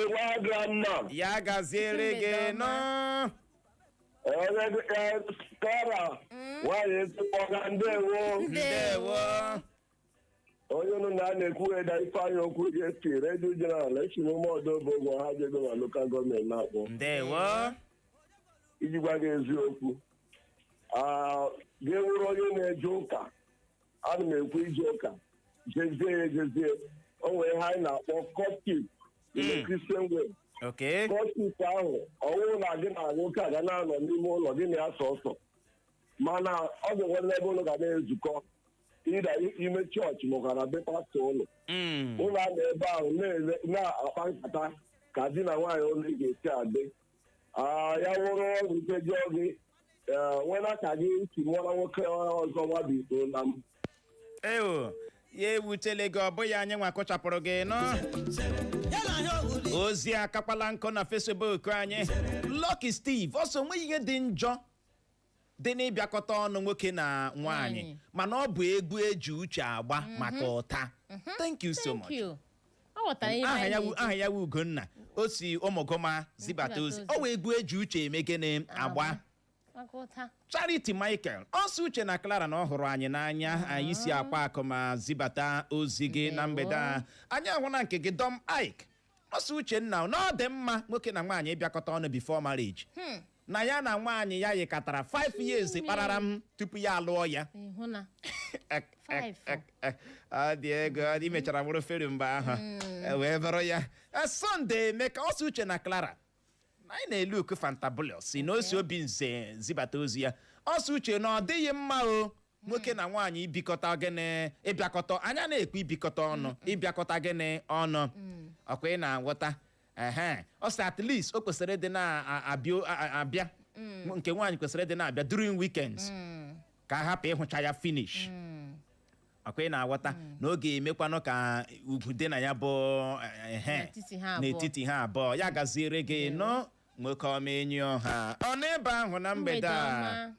[SPEAKER 10] nwa.
[SPEAKER 7] Ya gaziere gị nụ.
[SPEAKER 10] Kara nwaanyị ezigbo ọga, ndewo.
[SPEAKER 7] Ndewo.
[SPEAKER 10] Onye unu na na-ekwu eda Ifeanyị okwu esi redio general esi n'ụmụ ọdọ bụ ụgwọ ha jego na local government na-akpọ.
[SPEAKER 7] Ndewo.
[SPEAKER 10] Iji gwa gị eziokwu, gị nwụrụ onye na-eje ụka, ana m ekwu ije ụka jezie ya ejezie. O nwere ihe anyị na-akpọ courtship in the Christian way. Courtship ahụ, ọnwụ na gị na nwoke a ga na-anọ n'ime ụlọ gị na ya sọsọ, mana ọ ga-enwe n'ebe ụlọ ga na-ezukọ ịda ime chọọchị maọbụ na be pastọ ụlọ. Ụlọ a nọ ebe ahụ na-akpa nkata ka di na nwaanyị ụlọ ga-esi adị. Ya wụrụ ọgwụ ike jụọ gị, nwena ka gị si mụọra nwoke ọzọ nwa na m.
[SPEAKER 7] Ewo, ya ewutele gị. Ọ bụghị anyị nwa kụchapụrụ gị nọ. Ozi akakwala nkụ na Facebook anyị. Lucky Steve ọsọ nweghị ihe dị njọ dị n'ịbịakọta ọnụ nwoke na nwaanyị,
[SPEAKER 8] Nwaanyị.
[SPEAKER 7] mana ọ bụ egwu eji uche agba maka ụta. Thank you so
[SPEAKER 8] Thank
[SPEAKER 7] much.
[SPEAKER 8] you. Ọ ghọtara ihe
[SPEAKER 7] Aha
[SPEAKER 8] anyị
[SPEAKER 7] ya wu
[SPEAKER 8] na-eji.
[SPEAKER 7] Aha ya wu Ugonna, o si ụmụgụma zibata ozi. Ọ wụ egwu eji uche eme gịnị, agba.
[SPEAKER 8] Maka ụta.
[SPEAKER 7] Charity Michael ọsọ, Uche na Clara, na ọ hụrụ anyị n'anya. Anyị si akwa akụ ma zibata ozi gị na mgbede a. Anyị ahụla nke gị. Dom Ike ọsọ, Uchenna, na ọ dị mma nwoke na nwaanyị ịbịakọta ọnụ before marriage, na ya na nwaanyị ya yikọtara 5 years kparara m tupu ya alụọ ya.
[SPEAKER 8] Ịhụ na Five.
[SPEAKER 7] Ọ dị ego ọ dị mechara bụrụ feri mgbe ahụ. Wee bụrụ ya. Sunday Emeka ọsọ, Uche na Clara, na anyị na-elu oku fantabulous si na osi obi nze zibata ozi ya. Ọsọ, Uche, na ọ dịghị mma o nwoke na nwaanyị ibikọta gịnị, ịbịakọta anya na-ekwu ibikọta ọnụ, ịbịakọta gịnị ọnụ. Ọkwa ị na-aghọta? Ehe, ọ sị at least o kwesịrị ịdị na-abịa abịa, nke nwaanyị kwesịrị ịdị na-abịa during weekends ka a hapụ ịhụcha ya finish. Ọkwa ị na-aghọta na oge emekwanụ ka ugwu dị na ya bụ ehe,
[SPEAKER 8] N'etiti ha abụọ.
[SPEAKER 7] N'etiti ha abụọ. Ya gaziere gị nụ, nwoke ọma, enyi ọha. Ọ n'ebe ahụ na mgbede a?
[SPEAKER 8] Ọma.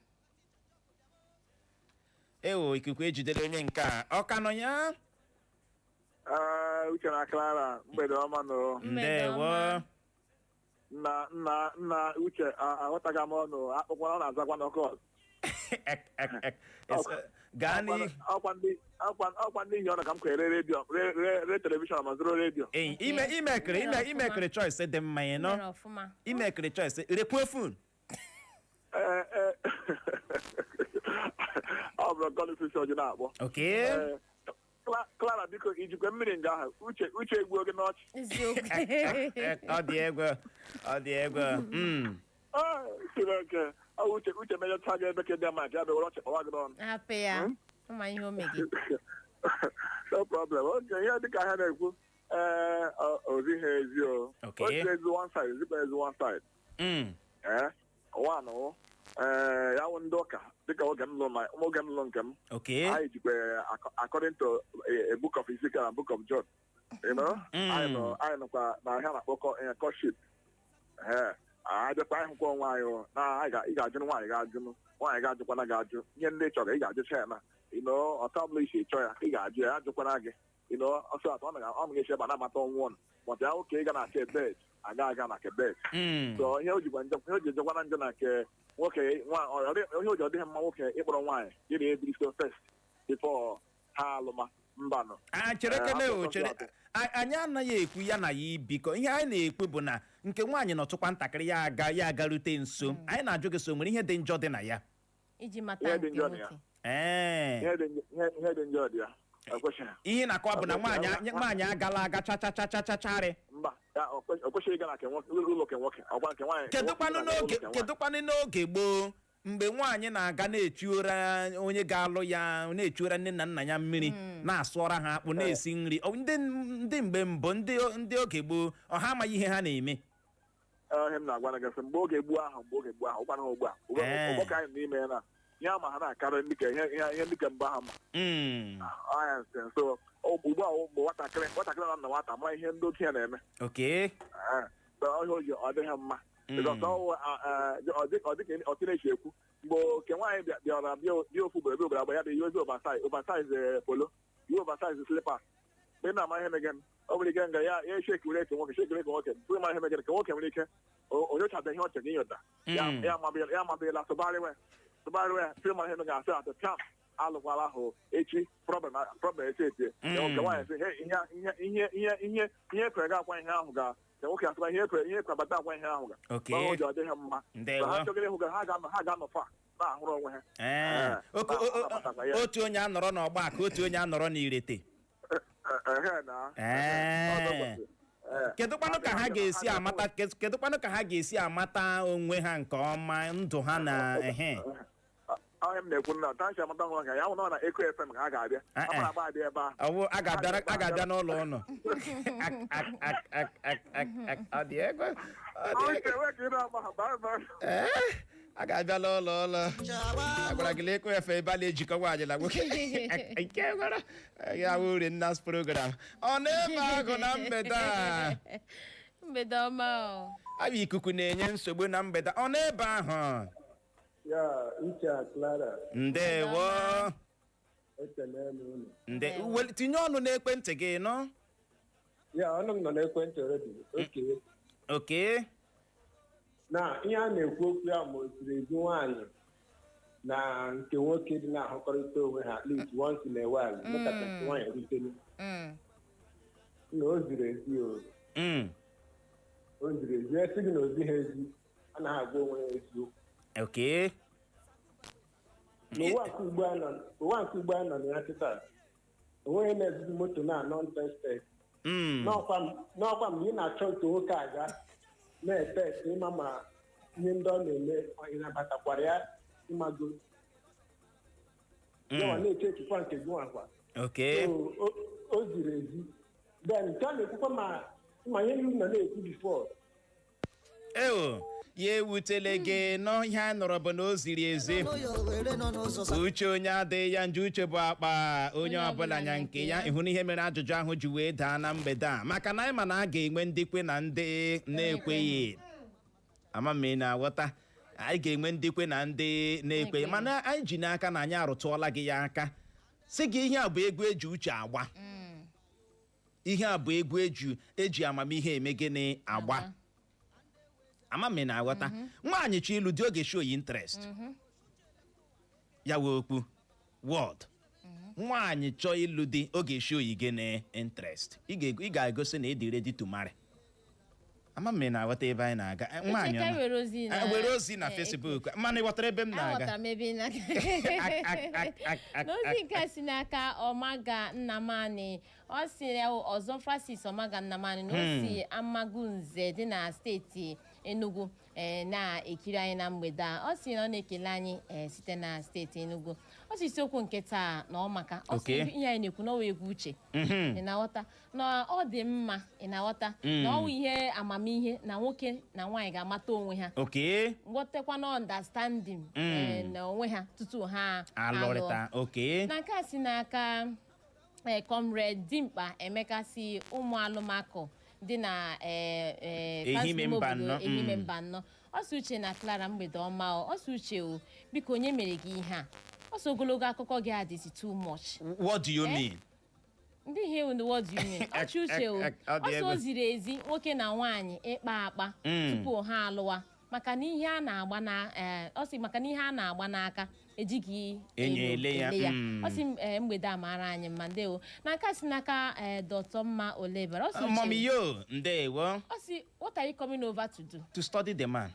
[SPEAKER 7] Ewo, ikuku ejidere onye nke a. Ọ ka nọ ya?
[SPEAKER 10] Ee, Uche na Clara, mgbede ọma nụ.
[SPEAKER 8] Mgbede
[SPEAKER 7] Ndewo.
[SPEAKER 8] ọma.
[SPEAKER 10] Nna, nna, nna Uche, aghọtaghị m ọnụ, akpụkpọ ọ na-azakwa n'ọkọ.
[SPEAKER 7] Ek, ek, ek. Gaa n'ihu.
[SPEAKER 10] Ọkwa ndị ihe ọnụ ka m kwere redio, re television ma zụrụ redio.
[SPEAKER 7] Ee, ime imekiri ime imekiri choice dị mma ị
[SPEAKER 8] Mere
[SPEAKER 7] nọ.
[SPEAKER 8] ọfụma.
[SPEAKER 7] Imekiri choice, rekwuo phone.
[SPEAKER 10] Ee, ọ bụrụ Godfrey ọjị na-akpọ.
[SPEAKER 7] Okay.
[SPEAKER 10] Ee, Clara, biko, ijikwa mmiri nga ahụ? Uche, Uche egbuo gị n'ọchị.
[SPEAKER 8] Eziokwu.
[SPEAKER 7] Ek, ọ dị egwu, ọ dị egwu.
[SPEAKER 10] Ee, Chineke, ọ bụ Uche, Uche mejọta gị ebe ka dị mma, ya bịa were ọchị kpọwa gị n'ọnụ.
[SPEAKER 8] Hapụ ya, ụma ihe o megị.
[SPEAKER 10] No problem. Okay, ihe dịka ha na-ekwu, ee, o zighị ezi o. O ziri ezi one side, ezikwa ezi one side. Ee, one o, ee, ya wụ ndị ụka, dịka oge m lụ oge m lụ nke m, anyị jikwa according to a book of Ezekiel and book of John. Anyị nọkwa na ahịa na-akpọ courtship. Ee, abịakwa anyị hụkwa onwe anyị o, na ị ga-ajụ nwaanyị, ga-ajụ nwaanyị, ga-ajụkwana ga-ajụ ihe ndị ị chọrọ, ị ga-ajụcha ya na ọtọ ọbụla isi chọọ ya, ị ga-ajụ ya, ajụkwana gị ọsọ atọ ọ na-esi ebe a na-amata ọnwụ ọnụ, mọta ya nwoke, ị ga na nke bed, aga aga na nke bed. So ihe o jikwa njọ, ihe o ji ejekwana njọ na nke nwoke ihe o ji ọ dịghị mma nwoke ịkpọrọ nwaanyị gị na ebiri so first before ha alụma, mbanụ.
[SPEAKER 7] A chere.
[SPEAKER 10] Ee,
[SPEAKER 7] Kene o
[SPEAKER 10] afọ
[SPEAKER 7] chere.
[SPEAKER 10] atọ.
[SPEAKER 7] Anyị anaghị ekwu ya na ya ibikọ. Ihe anyị na-ekwu bụ na nke nwaanyị nọtụkwa ntakịrị, ya aga, ya agarute nso. Anyị na-ajụ gị, so nwere ihe dị njọ dị na ya?
[SPEAKER 8] Iji mata
[SPEAKER 10] Ihe dị
[SPEAKER 8] nke
[SPEAKER 10] njọ na ya.
[SPEAKER 8] nwoke.
[SPEAKER 7] Ee.
[SPEAKER 10] Ihe dị njọ dị ya, ekwesịghị.
[SPEAKER 7] Ihe na-akọwa bụ na nwaanyị agala aga chachachachacharị.
[SPEAKER 10] Mba, ya o kwesịghị ịga na nke nwoke, ụlọ nke nwoke, ọkwa nke nwaanyị.
[SPEAKER 7] Kedụkwanụ
[SPEAKER 10] nwoke na-aga
[SPEAKER 7] n'oge
[SPEAKER 10] ụlọ nke nwaanyị.
[SPEAKER 7] Kedụkwanụ n'oge gboo, mgbe nwaanyị na-aga na-echi ụra onye ga-alụ ya, na-echi ụra nne na nna ya mmiri, na-asụọra ha akpụ, na-esi nri? Ndị mgbe mbụ, ndị oge gboo, ọha amaghị ihe ha na-eme?
[SPEAKER 10] Ee, ihe m na-agwa gị sị, mgbe oge gboo ahụ, ụkwana ha ugbu a. Ugbu ka anyị n'ime ya na ihe ama ha na-akarị ndị ka ihe ndị ka mgbe ahụ ma ọya nsị nso ugbu a, mgbe nwatakịrị nọ na nwata ma ihe ndị okenye na-eme. Ee, so ihe o ji ọ dịghị mma, because ọ dị ka ọ na-echi ekwu, mgbe oke nwaanyị bịara bịa ofu ugboro, bịa ugboro abụọ, ya bụ ihe ozi oversize polo, ihe oversize slippers, mgbe ị na-ama ihe megị, ọ nwere ike nga ya eshekiri eke nwoke, shekiri eke nwoke, mgbe ịma ihe megịrị ka nwoke nwere ike onyochabe ihe ọ chọrọ inyota ya. Ya amabịala sụbarịwa ya sị ma ihe megị, asị atụ pịam, alụkwala ahụ echi, problem esi etie. Nke nwaanyị sị, "Hey, ihe ihe ihe ihe ihe ihe ekwere gị akwa ihe ahụ ga ka nwoke asịkwa ihe ekwere bata akwa ihe ahụ ga." Ma o ji ọ dịghị mma.
[SPEAKER 7] Ndewo.
[SPEAKER 10] Ma ha chọgịrị ịhụ ga ha ga-anọ fa na-ahụrụ onwe ha.
[SPEAKER 7] Ee.
[SPEAKER 10] Ee, na-anabatakwa ya.
[SPEAKER 7] Otu onye anọrọ n'ọgba ka otu onye anọrọ n'irete.
[SPEAKER 10] Ehe na.
[SPEAKER 7] Ee.
[SPEAKER 10] Ọzọ kwesịrị. Ee.
[SPEAKER 7] Kedụkwanụ ka ha ga-esi amata onwe ha nke ọma, ndụ ha na ehe?
[SPEAKER 10] Ahịa m na-ekwu na ta nsi amata nwa ka ya nwụ nọ na Eko FM ka ha ga-abịa.
[SPEAKER 7] Eh,
[SPEAKER 10] Ha
[SPEAKER 7] eh.
[SPEAKER 10] mara agba abịa ebe ahụ.
[SPEAKER 7] Ọ bụ a ga-abịa n'ụlọ ụnụ. Ak, ak, ak, ak, ak, ak, ak. Ọ dị egwu, ọ dị egwu.
[SPEAKER 10] Uche, wee ka ị na-agba ha, bye bye.
[SPEAKER 7] Ee, a ga-abịa n'ụlọ ụlọ agwara gị Eko efe ebe a na-ejikọ nwaanyị na nwoke nke gwara ya wụ uri nnas program ọ na-ebe agụ na mgbede a.
[SPEAKER 8] Mgbede ọma o.
[SPEAKER 7] Abụ ikuku na-enye nsogbu na mgbede ọ n'ebe ahụ.
[SPEAKER 13] Ya, Uche, Clara.
[SPEAKER 7] Ndewo.
[SPEAKER 13] Ekele m unu.
[SPEAKER 7] Nde tinye ọnụ n'ekwentị gị nọ.
[SPEAKER 13] Ya, ọnụ m nọ n'ekwentị already. Okay. Na ihe a na-ekwu okwu ya, ma o ziri ezi nwaanyị na nke nwoke dị na-ahụkọrịta onwe ha at least once in a while, mekata nke nwaanyị rutenu, na o ziri ezi o. O ziri ezi. Esi gị na o zighị ezi, anaghị agwa onwe ya eziokwu. N'ụwa nke ugbu a nọ, ụwa nke ugbu a nọ na ya kịta, onweghị na-ezizi moto na-anọ ntested. N'ọkwa mgbe ị na-achọ nke nwoke aga na-ete ete, ịma ma ihe ndị ọ na-eme ọ ị nabatakwara ya, ịmago yawa na-eche echekwa nke gị nwakwa. So, o ziri ezi. Then nke a na-ekwukwa, ma ihe niile nọ na-ekwu before.
[SPEAKER 7] Eo, ya ewutele gị nọ. Ihe a nụrụ bụ na o ziri ezi. Uche onye adịghị ya njọ, uche bụ akpa onye ọbụla nya nke ya. Ịhụ na ihe mere ajụjụ ahụ ji wee daa na mgbede a, maka na anyị ma na a ga-enwe ndị kwe na ndị na-ekweghị. Ama m ị na-aghọta, anyị ga-enwe ndị kwe na ndị na-ekweghị, mana anyị ji n'aka na anyị arụtụọla gị ya aka, si gị ihe a bụ egwu eji uche agba. Ihe a bụ egwu eji amamihe eme gịnị? Agba. Ama m ị na-aghọta. Nwaanyị chọ ịlụ di, oge show interest ya wee okwu word. Nwaanyị chọọ ịlụ di, oge show gịnị? Interest. Ị ga-egosi na ị dị ready to marry. Ama m ị na-aghọta ebe anyị na-aga. Nwaanyị
[SPEAKER 8] Uche, ka
[SPEAKER 7] ọma.
[SPEAKER 8] were ozi na
[SPEAKER 7] Were ozi na Facebook, mana ị ghọtara ebe m na-aga?
[SPEAKER 8] Aghọtara m ebe ị na-aga.
[SPEAKER 7] Ak, ak, ak, ak, ak,
[SPEAKER 8] N'ozi
[SPEAKER 7] ak.
[SPEAKER 8] nke a si n'aka Ọmaga Nnamani, ọ sị ya ọzọ, Francis Ọmaga Nnamani, na o si Amagunze dị na steeti Enugu na-ekiri anyị na mgbede a. Ọ sị na ọ na-ekele anyị site na steeti Enugu. Ọ sị isiokwu nke taa na ọ maka ọ sị ihe anyị na-ekwu na ọ wụ egwu. Uche, ị na-aghọta na ọ dị mma? Ị na-aghọta na ọ wụ ihe amamihe na nwoke na nwaanyị ga-amata onwe ha, ghọtakwa na understanding na onwe ha tutu ha
[SPEAKER 7] alụrịta?
[SPEAKER 8] Alụọ. Na nke a si n'aka Comrade Dimkpa Emeka, si ụmụ alụmakụ dị na
[SPEAKER 7] Ehime
[SPEAKER 8] council ime
[SPEAKER 7] Mba
[SPEAKER 8] obodo
[SPEAKER 7] Nnọ.
[SPEAKER 8] Ehime Mba Nnọ. Ọ sị, "Uche na Clara, mgbede ọma o." Ọ sị, "Uche o, biko, onye mere gị ihe a?" Ọ sị, "Ogologo akụkọ gị adịzi too much."
[SPEAKER 7] What do you
[SPEAKER 8] Eh?
[SPEAKER 7] mean?
[SPEAKER 8] Ndị ihe wụ, what do you mean? Ọchị, Uche o.
[SPEAKER 7] Ọ dị
[SPEAKER 8] Ọ sị
[SPEAKER 7] egwu.
[SPEAKER 8] o ziri ezi nwoke na nwaanyị ịkpa akpa tupu ha alụwa, maka na ihe a na-agba na ọ sị maka na ihe a na-agba n'aka ejighị
[SPEAKER 7] enyo ele ya.
[SPEAKER 8] Ọ sị mgbede a mara anyị mma. Ndewo. Na nke a si n'aka Dọtọ Mma Olebara, ọ sị, "Uche,
[SPEAKER 7] Mommy yo, ndewo.
[SPEAKER 8] ọ sị, 'What are you coming over to do?'
[SPEAKER 7] To study the man.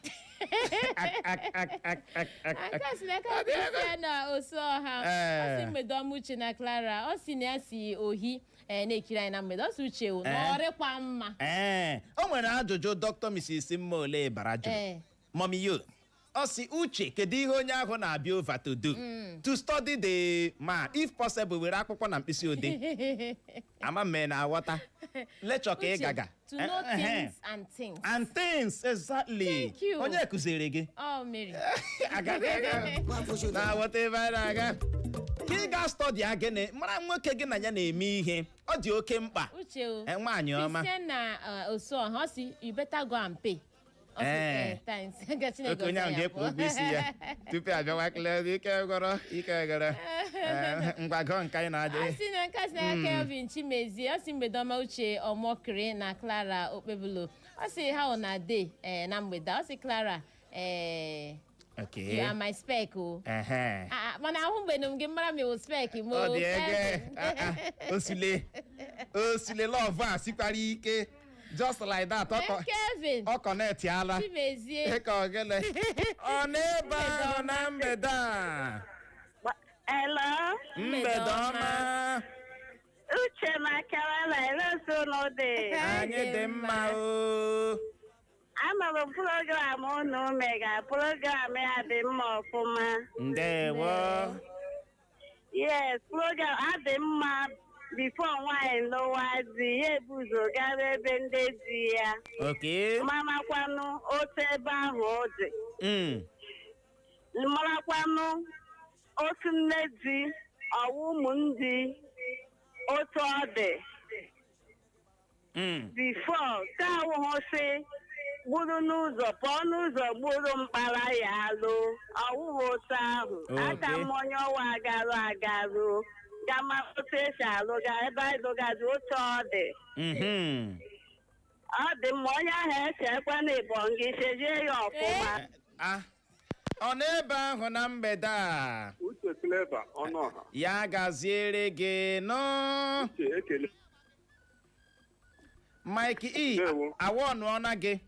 [SPEAKER 7] Ak, ak, ak, ak, ak, ak, ak.
[SPEAKER 8] Aka si n'aka Christian na Osuọha. Ọ sị, "Mgbede ọma, Uche na Clara." Ọ sị na ya si ohi na-ekiri anyị na mgbede. Ọ sị, "Uche o, na ọ rịkwa mma."
[SPEAKER 7] Ee, o nwere ajụjụ Dr. Mrs. Mma bara jụrụ. Mommy yo, ọ sị, "Uche, kedu ihe onye ahụ na-abịa over to do?" To study the man. If possible, were akwụkwọ na mkpịsị odee. Ama m na aghọta lechọ ka ị
[SPEAKER 8] Uche,
[SPEAKER 7] gaga.
[SPEAKER 8] to know things and things.
[SPEAKER 7] And things, exactly.
[SPEAKER 8] Thank you.
[SPEAKER 7] Onye kụziri gị?
[SPEAKER 8] Oh, Mary.
[SPEAKER 7] Na-aghọta ebe anyị na-aga? Ka ị ga study a gịnị? Mara nwoke gị na ya na-eme ihe. Ọ dị oke mkpa.
[SPEAKER 8] Uche o.
[SPEAKER 7] Nwaanyị ọma.
[SPEAKER 8] Christian na Osuọha, ọ sị, "You better go and pay." Ọ sị, "Thanks." Ka Chineke
[SPEAKER 7] Oke onye ahụ
[SPEAKER 8] gọzie ya
[SPEAKER 7] ga-ekwu ụgwọ isi ya tupu abịawa kele. Ike gọrọ, ike gọrọ. Ngwago nke anyị na-adị.
[SPEAKER 8] Ọ sị na nke a sị na Kelvin Chimezie, ọ sị, "Mgbede ọma, Uche Ọmọkiri na Clara Okpebulu." Ọ sị ha ọ na de na mgbede a. Ọ sị, "Clara, you are my spec o." Ah, ah, mana ahụ mgbe m gị mara m iwu spec m o.
[SPEAKER 7] Ọ dị ege.
[SPEAKER 8] Kelvin.
[SPEAKER 7] Ah, ah, osile osile, love a sikwara ike just like that.
[SPEAKER 8] Kelvin
[SPEAKER 7] Ọ connect ala.
[SPEAKER 8] Chimezie.
[SPEAKER 7] Ka ogele ọ na-ebe ahụ na mgbede a.
[SPEAKER 14] Hello?
[SPEAKER 7] Mgbede ọma.
[SPEAKER 14] Uche na Karala, unu dị?
[SPEAKER 7] Anyị dị mma o.
[SPEAKER 14] Anụrụ m program unu mega, program ya dị mma ọfụma.
[SPEAKER 7] Ndewo.
[SPEAKER 14] Yes, program adị mma. Before nwaanyị lụwa di, ya ebuzo gara ebe ndị di ya. Marakwanụ otu ebe ahụ ọ dị. Marakwanụ otu nne di, ọwụ ụmụ ndị, otu ọ dị. Before ka awụhụ sị gburu n'ụzọ pụọ n'ụzọ gburu mkpara ya alụ, ọwụghị otu ahụ. Aka m onye ọwa agarụ agarụ gama otu esi alụga ebe anyị lụgazi, otu ọ dị. Ọ dị mma. Onye ahụ echekwa na ịbọn gị chezie ya ọfụma.
[SPEAKER 7] Ah, ọ n'ebe ahụ na mgbede a.
[SPEAKER 10] Uche Clever Ọnụọha.
[SPEAKER 7] Ya gaziere gị nụ.
[SPEAKER 10] Uche, ekele.
[SPEAKER 7] Mike E.
[SPEAKER 10] Ndewo.
[SPEAKER 7] Awọnụọna gị.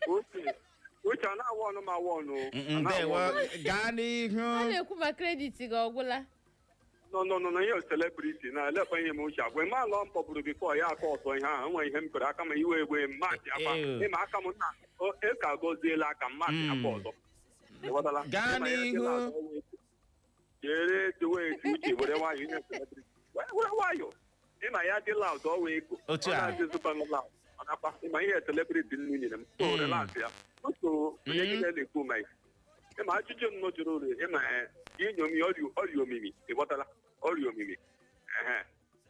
[SPEAKER 10] Uche, Uche, ọ na-awụ ọnụ m awụ ọnụ. Ọ na-awụ
[SPEAKER 7] Ndewo.
[SPEAKER 10] ọnụ.
[SPEAKER 7] Gaa n'ihu.
[SPEAKER 8] Ọ na-ekwu ma credit gị ọgwụla.
[SPEAKER 10] No, no, no, no, ihe celebrity na elekwa ihe m uche agwa eme ala m kpọburu before ya aka ọtọ ihe ahụ enwe ihe m kwere aka m iwe egwe m maachị akwa.
[SPEAKER 7] Ew.
[SPEAKER 10] Ịma aka m na eka gọziela aka m maachị akwa ọzọ. Ịghọtala?
[SPEAKER 7] Gaa
[SPEAKER 10] Ịma ya
[SPEAKER 7] n'ihu.
[SPEAKER 10] dịla azụ ọnwa echi. Jere dowe etu uche were nwayọ ihe celebrity. Were nwayọ. Ịma ya dị loud ọwa ego.
[SPEAKER 7] Otu
[SPEAKER 10] Ọ
[SPEAKER 7] a.
[SPEAKER 10] na-adịzikwa loud. Ọ nakwa. Ịma ihe celebrity nnu nyere m. So relax ya. Otu onye gị na-ekwu ma ịma ajụjụ m nọ jụrụ uru ịma inyomi ọrịa omimi, ịghọtala? Ọrịa omimi ehe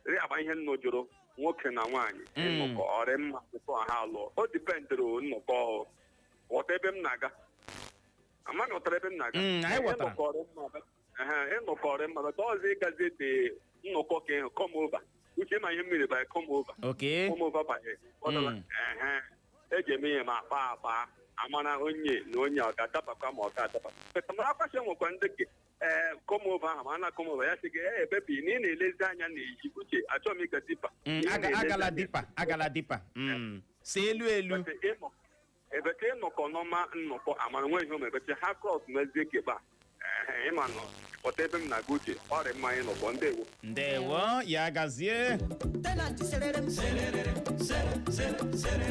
[SPEAKER 10] rị agba ihe nnụ jụrụ nwoke na nwaanyị ịnọkọ ọrị mma tupu ha alụọ. O dependịrị nnọkọ ọ. Ghọta ebe m na-aga? Amaghị ghọtara ebe m na-aga.
[SPEAKER 7] Anyị ghọtara.
[SPEAKER 10] Ịnọkọ ọrị mma ehe ịnọkọ ọrị mma, but ọzọ ịgazi dị nnọkọ ka ịhụ come over.
[SPEAKER 15] Uche, ma ihe mmiri by come over. Come over by ehe, eji eme ihe ma akpa akpa amara onye na onye ọ ga-adabakwa ma ọ ga-adaba. But mara akwasị nwekwa ndị ke ee come over ahụ, ma a na come over ya sị gị, ee, baby, na ị na-elezi anya na-eji. Uche, achọghị m ịga deeper.
[SPEAKER 7] Agala deeper, agala deeper. Si elu elu.
[SPEAKER 15] Ebete ịnọkọ n'ọma nnọkọ amara nwe ihe omebete ha cross mezie keba ịma nọ pọta ebe m na-aga. Uche, ọrịa mma anyị nọkọ. Ndewo.
[SPEAKER 7] Ndewo, ya gazie.
[SPEAKER 12] Tenant serere m.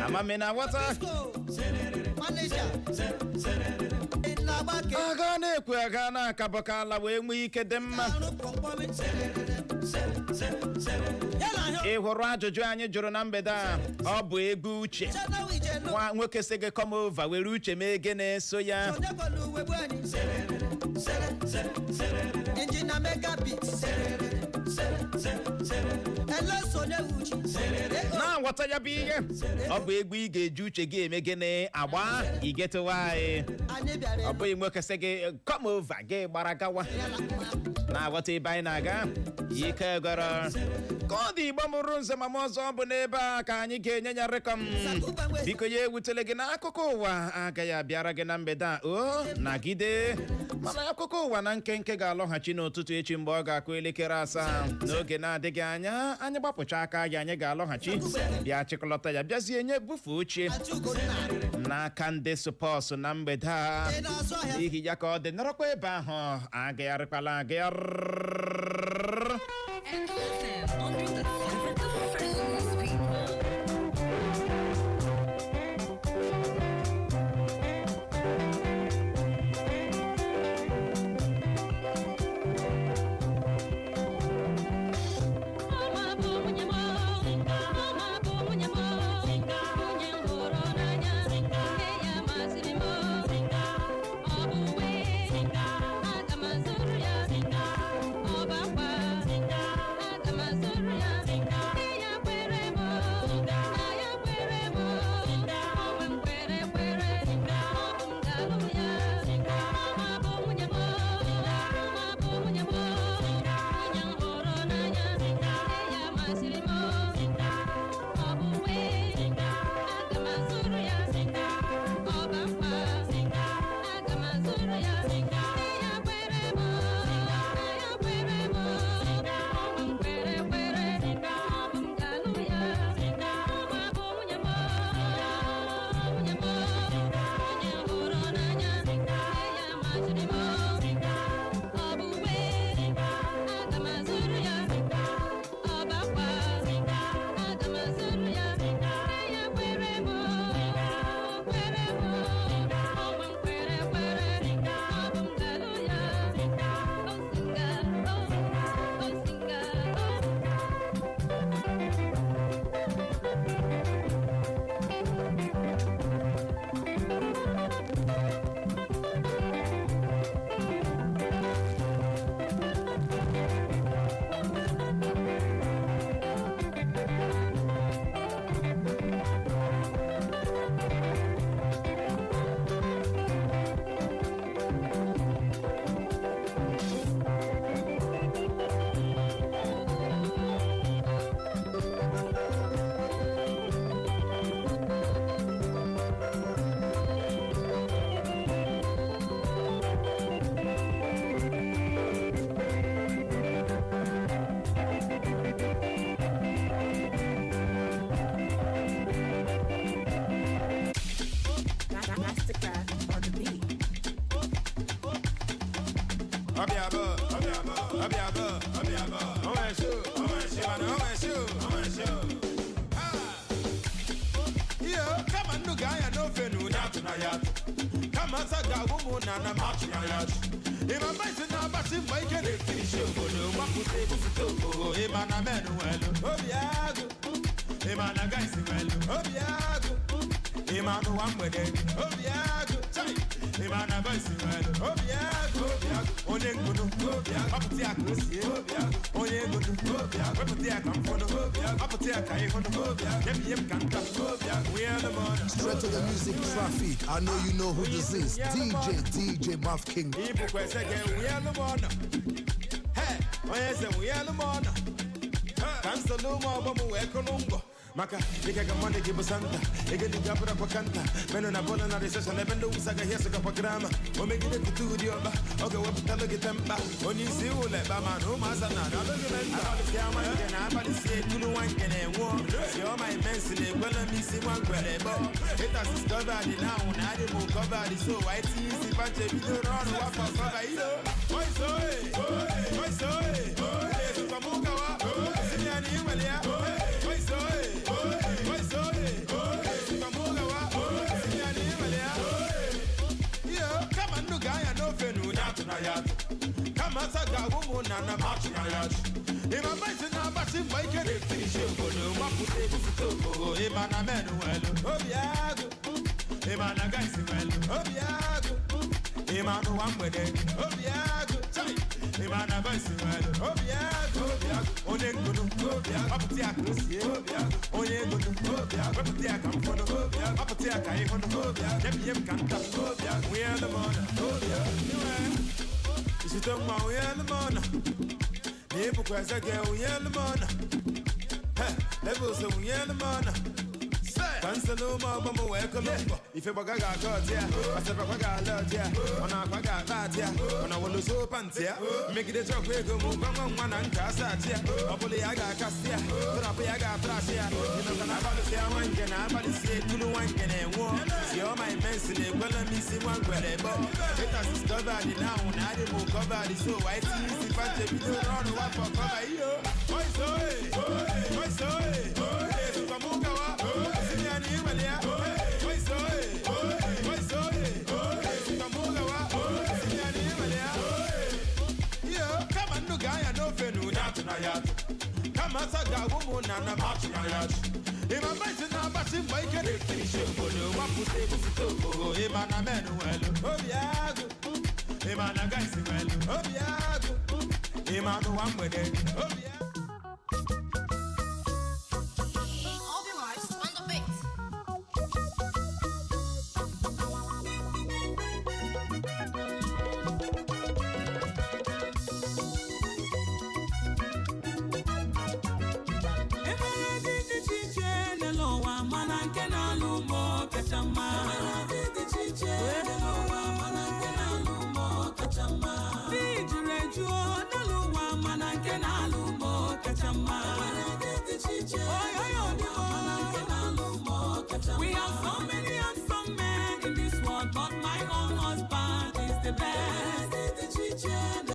[SPEAKER 7] Amami na nghọta.
[SPEAKER 12] Manager. Ị na-agbake.
[SPEAKER 7] Aga na-ekwe, aga na-akabọ ala wee nwee ike dị mma. Ị hụrụ ajụjụ anyị jụrụ na mgbede a, ọ bụ ego uche. Nwa nwoke sị gị come over, were uche mee gịnị so ya?
[SPEAKER 12] Engineer Megabit. Eleso Onyewuchi.
[SPEAKER 7] Na-aghọta ya bụ ihe, ọ bụ egwu ị ga-eji uche gị eme gịnị agba igetụwa anyị.
[SPEAKER 12] Anyị bịara.
[SPEAKER 7] Ọ bụghị nwoke sị gị come over, gị gbara gawa. Na-aghọta ebe anyị na-aga? Ike gọrọ ka ọ dị. Igbo mụrụ nze ma m ọzọ, bụ n'ebe a ka anyị ga-enye ya rịkọm. Biko, ya ewutele gị na akụkọ ụwa agaghị abịara gị na mgbede a. O nagide, mana akụkọ ụwa na nkenke ga-alọghachi n'ụtụtụ echi mgbe ọ ga-akụ elekere 7. N'oge na-adịghị anya, anyị gbapụcha aka gị, anyị ga-alọghachi bịa chịkọlọta ya, bịazie nye bufe ochie n'aka ndị sports na mgbede a. N'ihi ya, ka ọ dị, nọrọkwa ebe ahụ, agagharịkwala agagharị.
[SPEAKER 1] Echo FM 100.7, the freshness people.
[SPEAKER 16] Ọma bụ nwunye m, ọma bụ nwunye m, nwunye m hụrụ n'anya, ihe ya masịrị m. Ọ bụ uwe, aga m azụrụ ya. Ọ bụ akwa, aga m azụrụ ya. Ihe ya kwere m, na ya kwere m, onwe m kwere kwere, ọ bụ m ga-alụ ya. Ọma bụ nwunye m, ọma bụ nwunye m, nwunye m hụrụ n'anya, ihe ya masịrị m. Ọ bụ uwe, aga m azụrụ ya. Ọ bụ akwa, aga m azụrụ ya. Ihe ya kwere m, na ya kwere m, onwe m kwere kwere, ọ bụ m ga-alụ ya. Ọma bụ nwunye m, nwunye m, nwunye m hụrụ n'anya, ihe ya masịrị m. Ọ bụ uwe, aga m azụrụ ya. Ọ bụ akwa, aga m azụrụ ya. Ihe ya kwere m, kwere m, onwe m kwere kwere, ọ bụ m ga-alụ ya. Osinga, osinga, o.
[SPEAKER 1] Mastercraft on the beat.
[SPEAKER 5] Ọbịa bụ, ọbịa bụ, ọbịa bụ, ọbịa bụ. Onwe shu, onwe shu, mana onwe shu, onwe shu. Ha! Iyo, kama nnu ga-anya n'ofe na ụnya atụ na ya atụ. Kama asa ga-agwụ mụ na na m atụ na ya atụ. Ịma mmaisi na-agbasi mbọ ike na-etiri obodo gbapụta ebupụta okpogho. Ịma na men nwelu obi agụ. Ịma na guys nwelu obi agụ. Ịma n'ụwa mgbede dị obi agụ. Chai! Ịma na boys nwelu obi agụ. Obi agụ. Onye ngunu obi agụ. Ọpụta ya ka o sie obi agụ. Onye ngunu obi agụ. Wepụta ya ka m fụnụ obi agụ. Ọpụta ya ka ịhụnụ obi agụ. Nyem ihe m ka nta obi agụ. Wee alụ m ọnụ.
[SPEAKER 17] Straight to the music traffic. I know you know who this is. DJ, DJ Math King.
[SPEAKER 5] Ibùkún ẹsẹ̀ gẹ̀ wee alụ m ọnụ. Hey! Onye eze wee alụ m ọnụ. Ka Ka nsolo ụmụ ọgbọ m wee kụrụ ngwọ maka ike ka mmadụ gị bụ santa ego dị gabụrụ akwa kanta menụ na bọọlụ na recession ebe ndị wụsa agaghị esokakwa grama o megide kutu ụdị ọkpa ọ ga-ewepụtalụ gị temkpa onye isi ụlọ ekpe ma na ụmụaza na alụghị m nta abalịsi ama nke na abalịsi ekulu nwa nke na-enwuọ si ọma imensi na ekwela m isi nwa ngwere ebe ịtas discovered na anwụ na adị m covered, so white isi panche bidoro ọrụ wafọ cover ilo. Voice oe voice oe esokwa m ụkawa si ya na inwere ya. Voice oe voice oe esokwa m ụkawa si ya na inwere ya. Iyo kama nnu ga-anya n'ofe na ụnya atụ na ya atụ kama asa ga-agwụ mụ na nna m achụ na ya achụ ịma maịsị na-agbachi mgbe ike na-efinishi obodo mapụta ebufute okpogho ịma na men nwelu obi agụ ịma na guys nwelu obi agụ ịma n'ụwa mgbede obi agụ chai ịma na boys nwelu obi agụ obi agụ onye ngunu obi agụ mapụta ya ka o sie obi agụ onye egonu obi agụ wepụta ya ka m fọnụ obi agụ mapụta ya ka ịhụnụ obi agụ nyebinye m ka nta obi agụ nwunye elu m ọna obi agụ isite mma nwunye elu m ọna na ịbụkwa eze gị nwunye elu m ọna levels nwunye elu m ọna ka nsolo ụmụ ọgbọ m wee kụlụ mbọ ife gbaga ga-aka ọtị ya asabakwa ga-ala ọtị ya ọ na-akwa ga-akpa atị ya ọ na woloso pantị ya mmegide chọkwa ego m gwa nwa nwa na nke asa achị ya ọ bụla ya ga-akasị ya tụrapụ ya ga-atrasị ya ịnọka na abalịsị ya nwa nke na abalịsị ekulu nwa nke na-enwuọ si ọma imensi na ekwela m isi nwa ngwere ebe ịtas discovered na anwụ na adị m covered, so white isi panche bidoro ọrụ wafọ cover iyo. Voice oe voice oe esokwa m ụkawa si ya na inwere ya. Voice oe voice oe esokwa m ụkawa si ya na inwere ya. Iyo kama nnu ga-anya n'ofe na ụnya atụ na ya atụ kama asa ga-agwụ mụ na nna m achụ na ya achụ ịma maịsị na-agbachi mgbe ike na-efinishi obodo mapụta ebufute okpogho ịma na men nwelu obi agụ ịma na guys nwelu obi agụ ịma n'ụwa mgbede obi agụ.
[SPEAKER 16] All the lives on the beat.
[SPEAKER 6] Enwere dị dị iche iche n'elu ụwa mana nke na-alụ ụmụ kacha mma. Enwere dị dị iche iche n'elu ụwa mana nke na-alụ ụmụ kacha mma. Di juru eju n'elu ụwa mana nke na-alụ ụmụ kacha mma. Enwere dị dị iche iche n'elu ụwa mana nke na-alụ ụmụ kacha mma. We have so many handsome men in this world, but my own husband is the best.